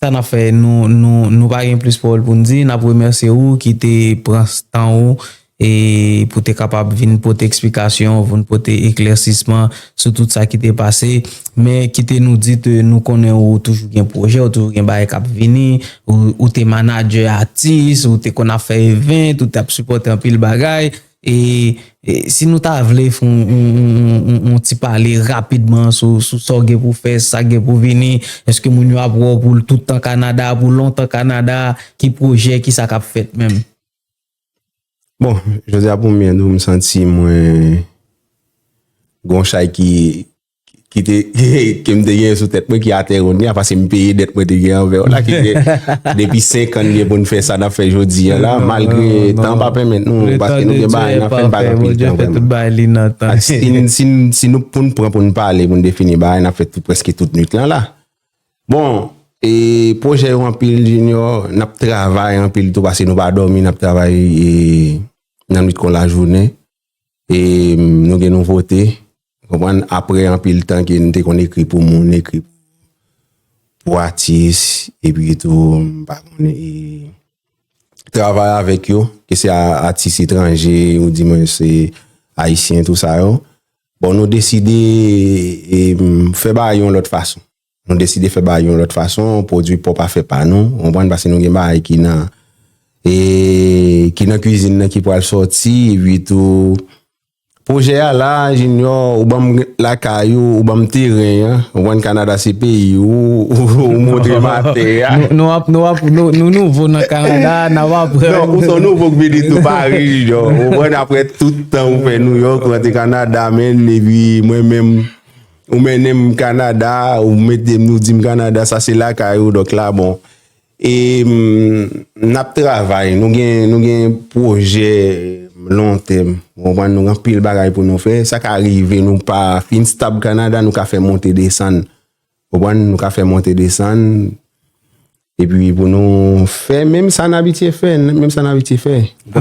sa n ap fè, nou, nou, nou pa gen plis pawòl pou n di. N ap remèsye ou ki te pran tan ou e pou te kapab vin pote eksplikasyon, vin pote eklèsisman sou tout sa ki te pase. Men kite nou di ke nou konnen ou toujou gen pwojè, ou toujou gen bagay k ap vini, ou, ou te manadjè atis, ou te konn ap fè event, ou t ap sipòte anpil bagay. E, e si nou ta vle fè yon, yon, yon, yon, yon ti pale rapidman sou, sou sa w gen pou fè, sa k gen pou vini, èske moun yo ap wè w pou l tout tan Kanada, pou lontan Kanada, ki pwojè, ki sa k ap fèt menm? Bon, jodi a pou mwen, m santi mwen gon chay ki ki te ke m te gen sou tèt mwen ki atè kounye a, paske m peye dèt mwen te gen anvè w la, ki te depi senk an gen pou n fè sa n ap fè jodi a la, malgre tan pa pèmèt nou, paske nou gen bagay n ap fè, n pa gen anpil tan vrèman. Ak si n- si n- si nou pou n pran pou n pale, pou n defini bagay, n ap fè tout, prèske tout nwit lan la. Bon, e pwojè yo anpil, Junior, n ap travay anpil tou, paske nou pa dòmi, n ap travay e nan nwit kon lajounen. E nou gen nouvote, konprann, apre anpil tan ke n te konn ekri pou moun, ekri pou atis, epi tou, m pa konnen, e travay avèk yo, ke se a- atis etranje, ou di mwen se ayisyen, tou sa yo. Bon, nou deside e, fè bagay yon lòt fason. Nou deside fè bagay yon lòt fason, pwodui pwòp afè pa nou, konprann, paske nou gen bagay ki nan e ki nan kwizin nan ki pral sòti, epi tou pwojè a la, Junior, ou ban m lakay ou, ou ban m teren an, ou konprann Kanada se peyi ou, ou, ou montre m atè a. Nou, nou ap, nou ap, nou, nou nouvo nan Kanada, n ap aprann. Non, ou se yon nouvo k vini tou, pa ri, Junior. Ou konprann, apre tout tan ou fè Nouyòk, ou rantre Kanada, men, epi mwen menm, ou mennen m Kanada, ou mete m, ou di m Kanada, sa se lakay ou, donk la, bon. E n ap travay, nou gen, nou gen pwojè lontèm, ou konprann, nou gen anpil bagay pou nou fè. Sa ka rive nou pa fin stab Kanada, nou ka fè monte desann. Ou konprann, nou ka fè monte desann. Epi pou nou fè menm sa n abitye fè, menm sa n abitye fè.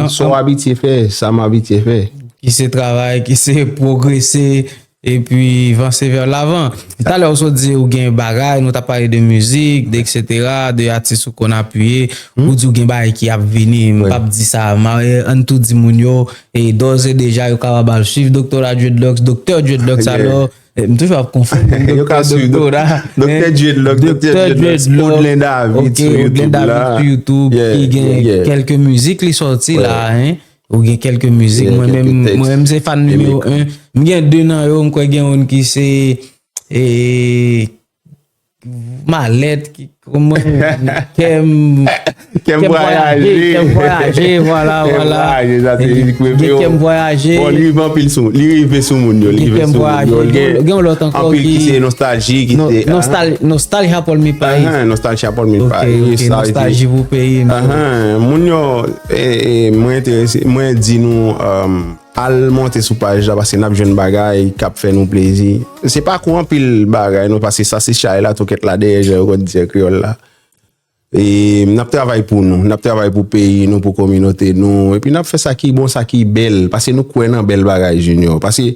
Sa w abitye fè, sa m abitye fè. Ki se travay, ki se pwogrese, epi vanse vè lavan. Talè ou sot di ou gen bagay, nou t ap pale de mizik, de etsetera, de atis ou konn apiye, ou di ou gen bagay ki ap vini, m p ap di sa, m a, ann tou di moun yo, e dòz e deja yo kapab al swiv Doktora Dreadlocks, Doktè Dreadlocks alò, m toujou ap konfonn Doktè Doktora, Doktè Dreadlocks, Doktè Dreadlocks, Odlen David sou YouTube la, ki gen kèlke mizik li sòti la, ou gen kèlke mizik, mwen menm, mwen menm se fan nimewo en. M gen de nan yo, m kwè gen youn ki se e, Malèt, ki, kòman, kè m, Kè m vwayaje, kè m vwayaje, vwala, vwala. Kè m vwayaje, sa se li ki rive. Kè m vwayaje. Bon, li rive anpil sou, li rive sou moun yo, li rive sou moun yo. Gen, gen yon lòt ankò ki, anpil ki se nostalji, ki se, nostalji pou peyi. Ahan, nostalji pou peyi. Ok, ok, nostalji pou peyi. Ahan, moun yo, e, e, mwen enterese, mwen di nou, um, al monte sou paj la, paske n ap jwenn bagay k ap fè nou plezi. Se pa kou anpil bagay, non, paske sa se chay la, tokèt la, dèyè, jan yo konn di an kreyòl la. E n ap travay pou nou, n ap travay pou peyi nou, pou kominote nou, epi n ap fè sa ki bon, sa ki bèl, paske nou kwè nan bèl bagay, Junior. Paske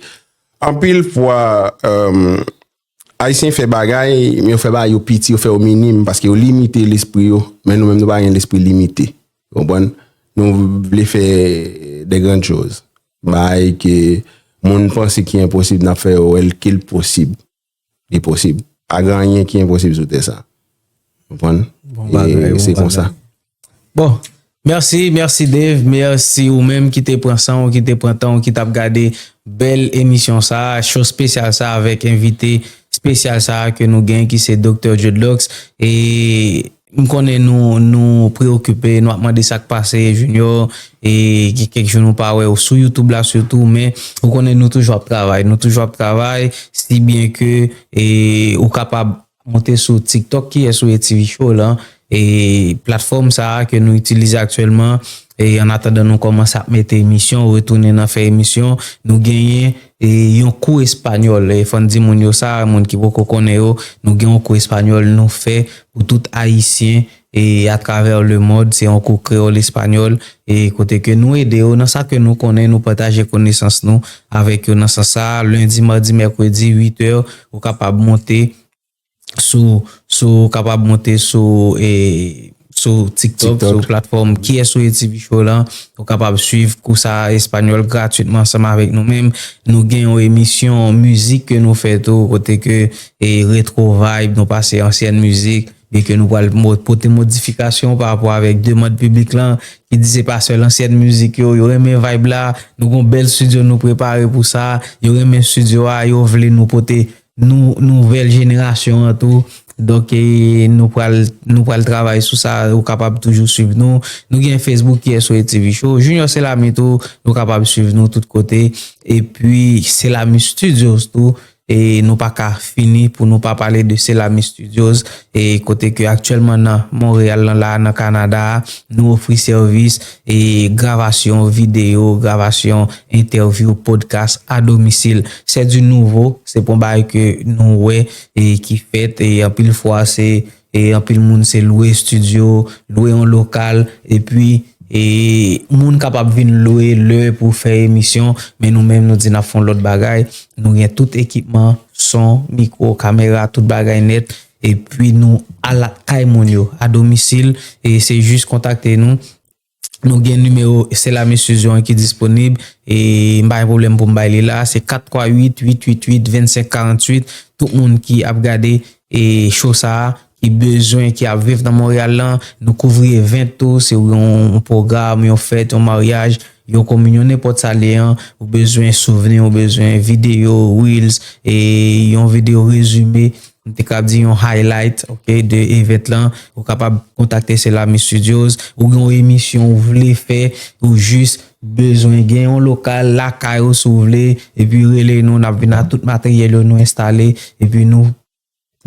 anpil fwa, um, Ayisyen fè bagay, men yo fè bagay yo piti, yo fè yo minim, paske yo limite lespri yo, men nou menm nou pa gen lespri limite. Ou konprann? Nou vle fè de grann choz. Bagay ke moun panse ki enposib, n ap fè yo wè l ke l posib. Li posib. Pa gen anyen ki enposib sou tè sa. Konprann? Bon bagay, bon bagay. E se konsa. Bon, mèsi, mèsi Dave, mèsi ou menm ki te pran san w, ki te pran tan w, ki t ap gade bèl emisyon sa, show espesyal sa avèk envite espesyal sa ke nou gen ki se Doktè Dreadlocks. E m konnen nou, nou preokipe, nou ap mande sa k pase, Junior, e gen kèk jou nou pa wè w sou YouTube la sitou, men ou konnen nou toujou ap travay, nou toujou ap travay, si byen ke, e, ou kapab monte sou TikTok, ki ye sou A T V Show la, e platfòm sa a ke nou itilize aktyèlman, e an atandan nou kòmanse ap mete emisyon, retounen nan fè emisyon, nou genyen, e yon kou espanyòl, e fò n di moun yo sa, moun ki poko konnen yo, nou gen yon kou espanyòl nou fè pou tout Ayisyen, e atravè lemond, se yon kou kreyòl espanyòl, e kote ke nou ede yo nan sa ke nou konnen, nou pataje konesans nou avèk yo nan sans sa, lendi, madi, mèkredi, uit è, ou kapab monte sou, sou, kapab monte sou, e, sou TikTok, TikTok, sou platfòm ki ye sou A T V Show la. Ou kapab swiv kou sa espanyòl gratwitman ansanm avèk nou menm. Nou gen yon emisyon mizik ke nou fè tou, kote ke, e, retro vibe, nou pase ansyen mizik, byen ke nou pral mo-, pote modifikasyon pa rapò avèk demann piblik lan, ki di se pa sèl ansyen mizik yo, yo renmen vibe la, nou gon bèl studio nou prepare pou sa, yo renmen studio a, yo vle nou pote nou, nouvèl jenerasyon an tou. Donk, e, nou pral, nou pral travay sou sa, ou kapab toujou swiv nou. Nou gen Facebook ki ye sou A T V Show. Junior Selami tou, nou kapab swiv nou tout kote. Epi, Selami Studios tou, e nou pa ka fini pou nou pa pale de Selami Studios, e kote ke aktyèlman nan Monreyal lan la, nan Kanada, nou ofri sèvis, e gravasyon videyo, gravasyon entèvyou, podcast à domicile. C'est du nouveau, se pa yon bagay ke nou wè e ki fèt, e anpil fwa se, e anpil moun se lwe estidyo, lwe yon lokal, epi, e moun kapab vin lwe lè pou fè emisyon, men nou menm nou di n ap fè yon lòt bagay. Nou gen tout ekipman, son, mikwo, kamera, tout bagay nèt, epi nou al kay moun yo, a domisil, e se jis kontakte nou. Nou gen nimewo Selami Studio an ki disponib, e m pa gen pwoblèm pou m bay li la, se kat twa uit, uit uit uit, vennsenk karanntuit. Tout moun ki ap gade, e, show sa a, ki bezwen, ki ap viv nan Monreyal lan, nou kouvri event tou, se yon, yon pwogram, yon fèt, yon maryaj, yon kominyon, nenpòt sa l ye an, ou bezwen souvni, ou bezwen videyo, reels, e yon videyo rezime, m te ka di yon highlight, ok, de event lan, ou kapab kontakte Selami Studios, ou gen yon emisyon ou vle fè, ou jis bezwen gen yon lokal lakay ou si w vle, epi rele nou, n ap vin ak tout materyèl yo nou enstale, epi nou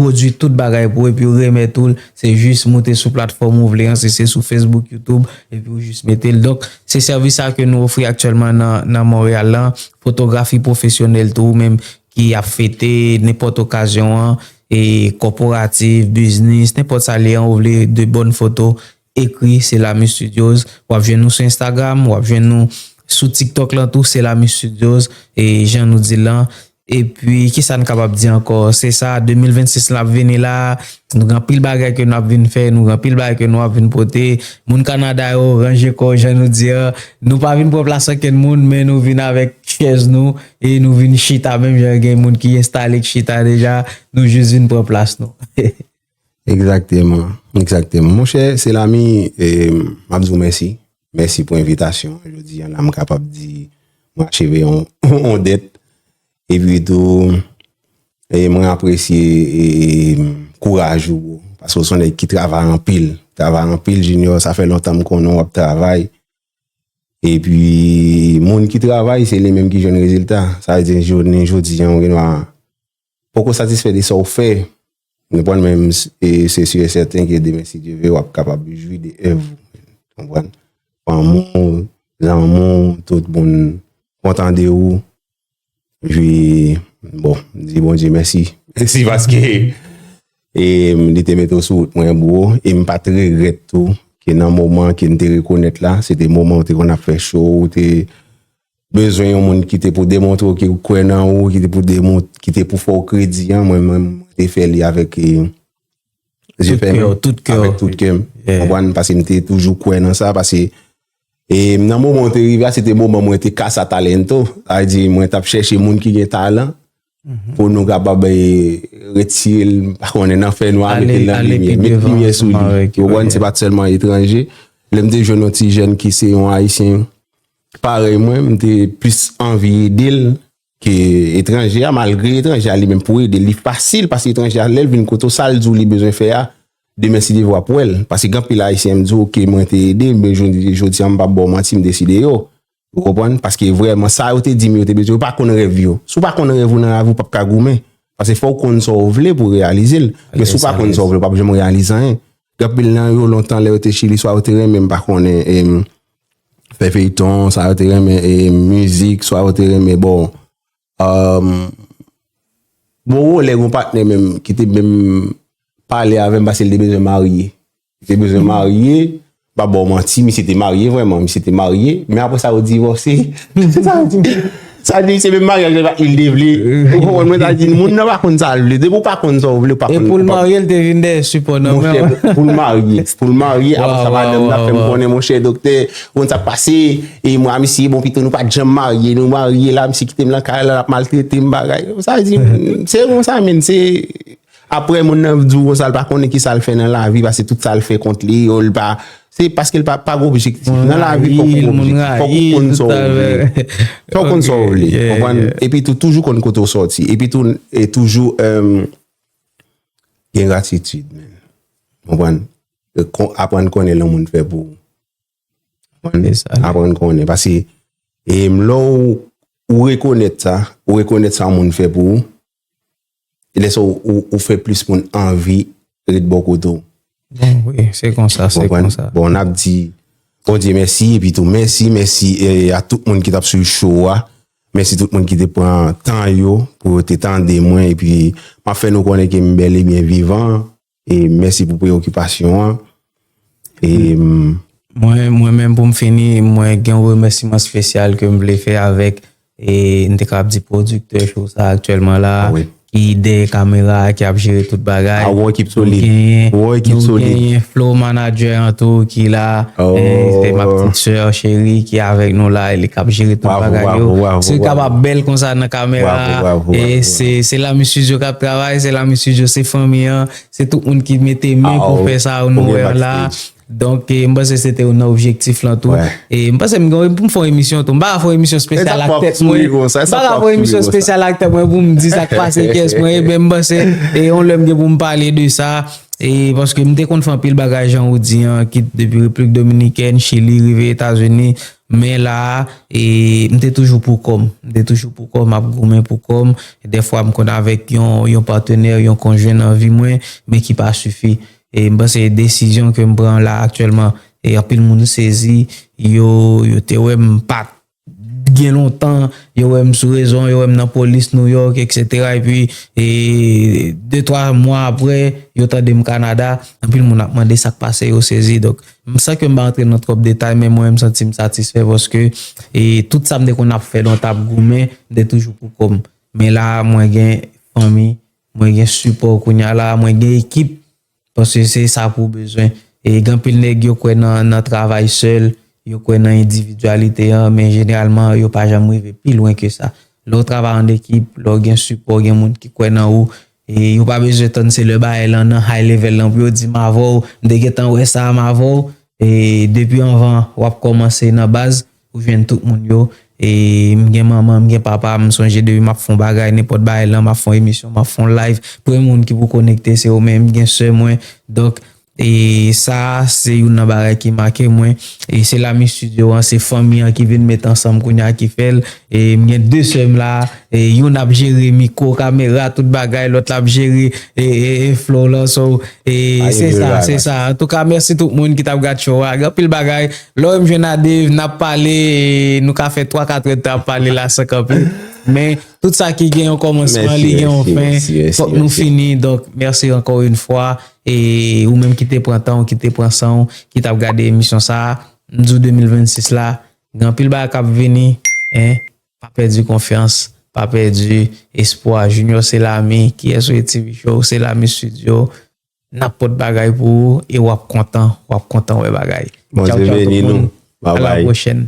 pwodui tout bagay pou ou, epi remèt ou l, se jis moute sou platfòm ou vle an, si se sou Facebook, YouTube, epi ou jis mete l. Donk, se sèvis sa ke nou ofri aktyèlman nan, nan Monreyal lan, fotografi pwofesyonèl tou, ou menm ki ap fete nenpòt okazyon an, e kòporatif, biznis, nenpòt sa l ye an, ou vle de bòn foto, ekri Selami Studios. W ap jwenn nou sou Instagram, w ap jwenn nou sou TikTok lan tou, Selami Studios, e jan nou di l lan. Epi, kisa n kapab di ankò? Se sa, de mil vennsis lan ap vini la, nou gen anpil bagay ke n ap vin fè, nou gen anpil bagay ke nou ap vin pote. Moun Kanada yo, ranje kò, jan nou di an, nou pa vin pran plas okenn moun, men nou vin avèk chèz nou, e nou vin chita, menm jan gen moun ki enstale, k chita deja, nou jis vin pran plas nou. Egzakteman, egzakteman. Monchè, Selami, e, m ap di w mèsi. Mèsi pou envitasyon an. Jodi a la, m kapab di mwen acheve yon, yon dèt. Epi tou, e, mwen apresye, e, kouraj ou, paske w se yon nèg ki travay anpil travay anpil, Junior, sa fè lontan m konnen w ap travay. Epi, moun ki travay, se li menm ki jwenn rezilta. Sa vle di, jounen jodi a, ou gen dwa poko satisfè de sa w fè. Ou konprann, men m s- e se si e sèten ke demen, si Dye ve, w ap kapab jwi de èv ou. Konprann? Fanmi w, zanmi w, tout moun kontan de ou. Epi, bon, m di Bondye mèsi. Mèsi paske e, li te mete w sou wout mwen, bro, e m pa t regrèt tou ke nan moman ke m te rekonèt la, se te moman ou te konn ap fè cho, ou te bezwen yon moun ki te pou demontre w ke ou kwè nan ou, ki te pou demon, ki te pou fè w kredi an, mwen menm, mwen te fè li avèk e, zye fèmen, tout kè, avèk tout kè m. Konprann? Paske m te toujou kwè nan sa, paske e nan moman ou te rive a, se te moman mwen te kasa talento. Sa vle di, mwen t ap chèche moun ki gen talan pou nou kapab e, retire l, pa konnen, nan fènwa, mete l nan limyè, met limyè sou li. Ou konprann, se pa t sèlman etranje. Lè m te jwenn yon ti jèn ki se yon Ayisyen parèy mwen, m te plis anvi ede l ke etranje a, malgre etranje a li menm pou ede l, li fasil, paske etranje a, lè l vin kote w, sa l di w li bezwen fè a, demen si Dye vle w ap wè l. Paske gen anpil Ayisyen, m di w, oke, mwen te ede, men jodi, jodi a, m p ap ba w manti, m deside yo. Ou konprann? Paske vrèman, sa yo te di m yo te bezwen, yo pa konn rèv yo. Si w pa konn rèv ou nan lavi, ou p ap ka goumen. Paske fò w konn sa w vle pou w reyalize l. Men si w pa konn sa w vle, ou p ap janm reyalize anyen. Gen anpil nan yo, lontan, lè yo te Chili, swa yo te renmen, m pa konnen, em, fè feyton, swa yo te renmen, em, mizik, swa yo te renmen, bon, em, bon, yon lè, yon patnè menm, ki te menm pale avè m paske l te bezwen marye. Li te bezwen marye, m pa ba w manti, misye te marye vrèman, misye te marye, men apre sa, yo divòse. Sa vle di, sa vle di, se menm maryaj la li te vle. Ou konprann mwen, sa vle di, moun nan pa konn sa l vle. Depi w pa konn sa w vle, w pa konn, pou l marye, l te vin dèyè sipò nan men w. Monchè, pou l marye, pou l marye, apre sa, madanm nan fè m konnen, monchè, doktè, ou konn sa k pase, e mwen a misye, bon, pito nou pa t janm marye, nou marye la, misye kite m nan kay la, l ap maltrete m, bagay. Sa vle di, se konsa, menn, se Apre, moun nan di w konsa, l pa konnen ki sa l fè nan lavi, paske tout sa l fè kont li, yo, l pa, se paske l pa, pa gen objektif. Nan lavi, fòk ou gen objektif. Fòk ou konn sa w vle. Fòk ou konn sa w vle. Konprann? Epi tou, toujou konn kote w sòti. Epi tou, e toujou, em, gen gratitid, men. Konprann? E kon- aprann konnen lè yon moun fè pou ou. Konprann? Aprann konnen. Paske, em, lè w, ou rekonèt sa, ou rekonèt sa yon moun fè pou ou, e lè sa ou, ou, ou fè plis moun anvi ret bò kote w. Bon, wi, se konsa, se konsa. Bon, n ap di Bondye mèsi, epi tou mèsi, mèsi, e, a tout moun ki t ap swiv show a. Mèsi tout moun ki te pran tan yo pou yo te tande mwen, epi m ap fè nou konnen ke m bèl e byen vivan. E mèsi pou preyokipasyon an. E, mm, mwen, mwen menm pou m fini, mwen gen yon remèsiman espesyal ke m vle fè avèk, e, m te kapab di pwodiktè show sa aktyèlman la, ki dèyè kamera, ki ap jere tout bagay. Nou genyen, nou genyen flow manager an tou ki la, e, se ma petite sœur chérie ki avèk nou la, e li k ap jere tout bagay yo. Si l kapab bèl konsa nan kamera, e se, se Lami Studio k ap travay, se Lami Studio, se fanmi an. Se tout moun ki mete men pou fè sa nou wè an la. Donk, e, m panse se te youn nan objektif lan tou. E m panse m gen pou m fè yon emisyon tou. M pa ka fè yon emisyon espesyal ak tèt mwen. M pa ka fè yon emisyon espesyal ak tèt mwen pou m di sa k pase kès mwen. Ebyen, m panse, e, yon lè m gen pou m pale de sa. E paske m te konn fè anpil bagay, jan ou di an, kit depi Repiblik Dominikèn, Chili, rive Etazini. Men la a, e, m te toujou pou kò m. M te toujou pou kò m, m ap goumen pou kò m. Dèfwa, m konn avèk yon, yon patenè, yon konjwen nan vi mwen, men ki pa sifi. E m panse desizyon ke m pran la aktyèlman, e anpil moun sezi, yo, yo te wè m pa t gen lontan, yo wè m sou rezo, yo wè m nan polis Nouyòk, etsetera. Epi, e, de, twa mwa apre, yo tande m Kanada, anpil moun ap mande sa k pase, yo sezi. Donk, m san ke m pa rantre nan twòp detay, men mwen, m santi m satisfè paske, e, tout sa m te konn ap fè, lè m t ap goumen, m te toujou pou kò m. Men la, mwen gen fanmi, mwen gen sipò kounye a la, mwen gen ekip, paske se sa pou w bezwen. E gen anpil nèg yo kwè nan, nan travay sèl, yo kwè nan endividyalite an, men jeneralman, yo pa janm rive pi lwen ke sa. Lè w travay an ekip, lè w gen sipò, gen moun ki kwè nan ou, e yo pa bezwen tann se lè bagay lan nan high level lan pou yo di m avè w, m te gentan wè sa, m avè w. E depi anvan w ap kòmanse nan baz, ou jwenn tout moun yo. E m gen manman, m gen papa, m sonje depi m ap fè yon bagay, nenpòt bagay lan, m ap fè yon emisyon, m ap fè yon live. Premye moun ki pou konekte, se yo menm, m gen sè mwen. Donk, E sa, se youn nan bagay ki make mwen. E se Lami Studio an, se fanmi an ki vin met ansanm kounye a ki fè l. E m gen de sè m la, e youn ap jere mikwo, kamera, tout bagay, lòt la ap jere e, e, e flow lan. So, e se sa, se sa. Antouka, mèsi tout moun ki t ap gad show a. Gen anpil bagay. Lè w wè m jwenn a Dave, n ap pale, e nou ka fè twa, kat è d tan ap pale la san kanpe. Men, tout sa ki gen yon kòmansman, li gen yon fen. Fòk nou fini. Donk, mèsi ankò yon fwa. E ou menm ki te pran tan w, ki te pran san w, ki t ap gade emisyon sa a, m di w de mil vennsis la, gen anpil bagay k ap vini, en, pa pèdi konfyans, pa pèdi espwa. Junior Selami, kiyès ou ye, T V Show, Selami Studio, n ap pot bagay pou ou e w ap kontan, w ap kontan wè bagay. Tchaw, tchaw tout moun. A la pwochèn.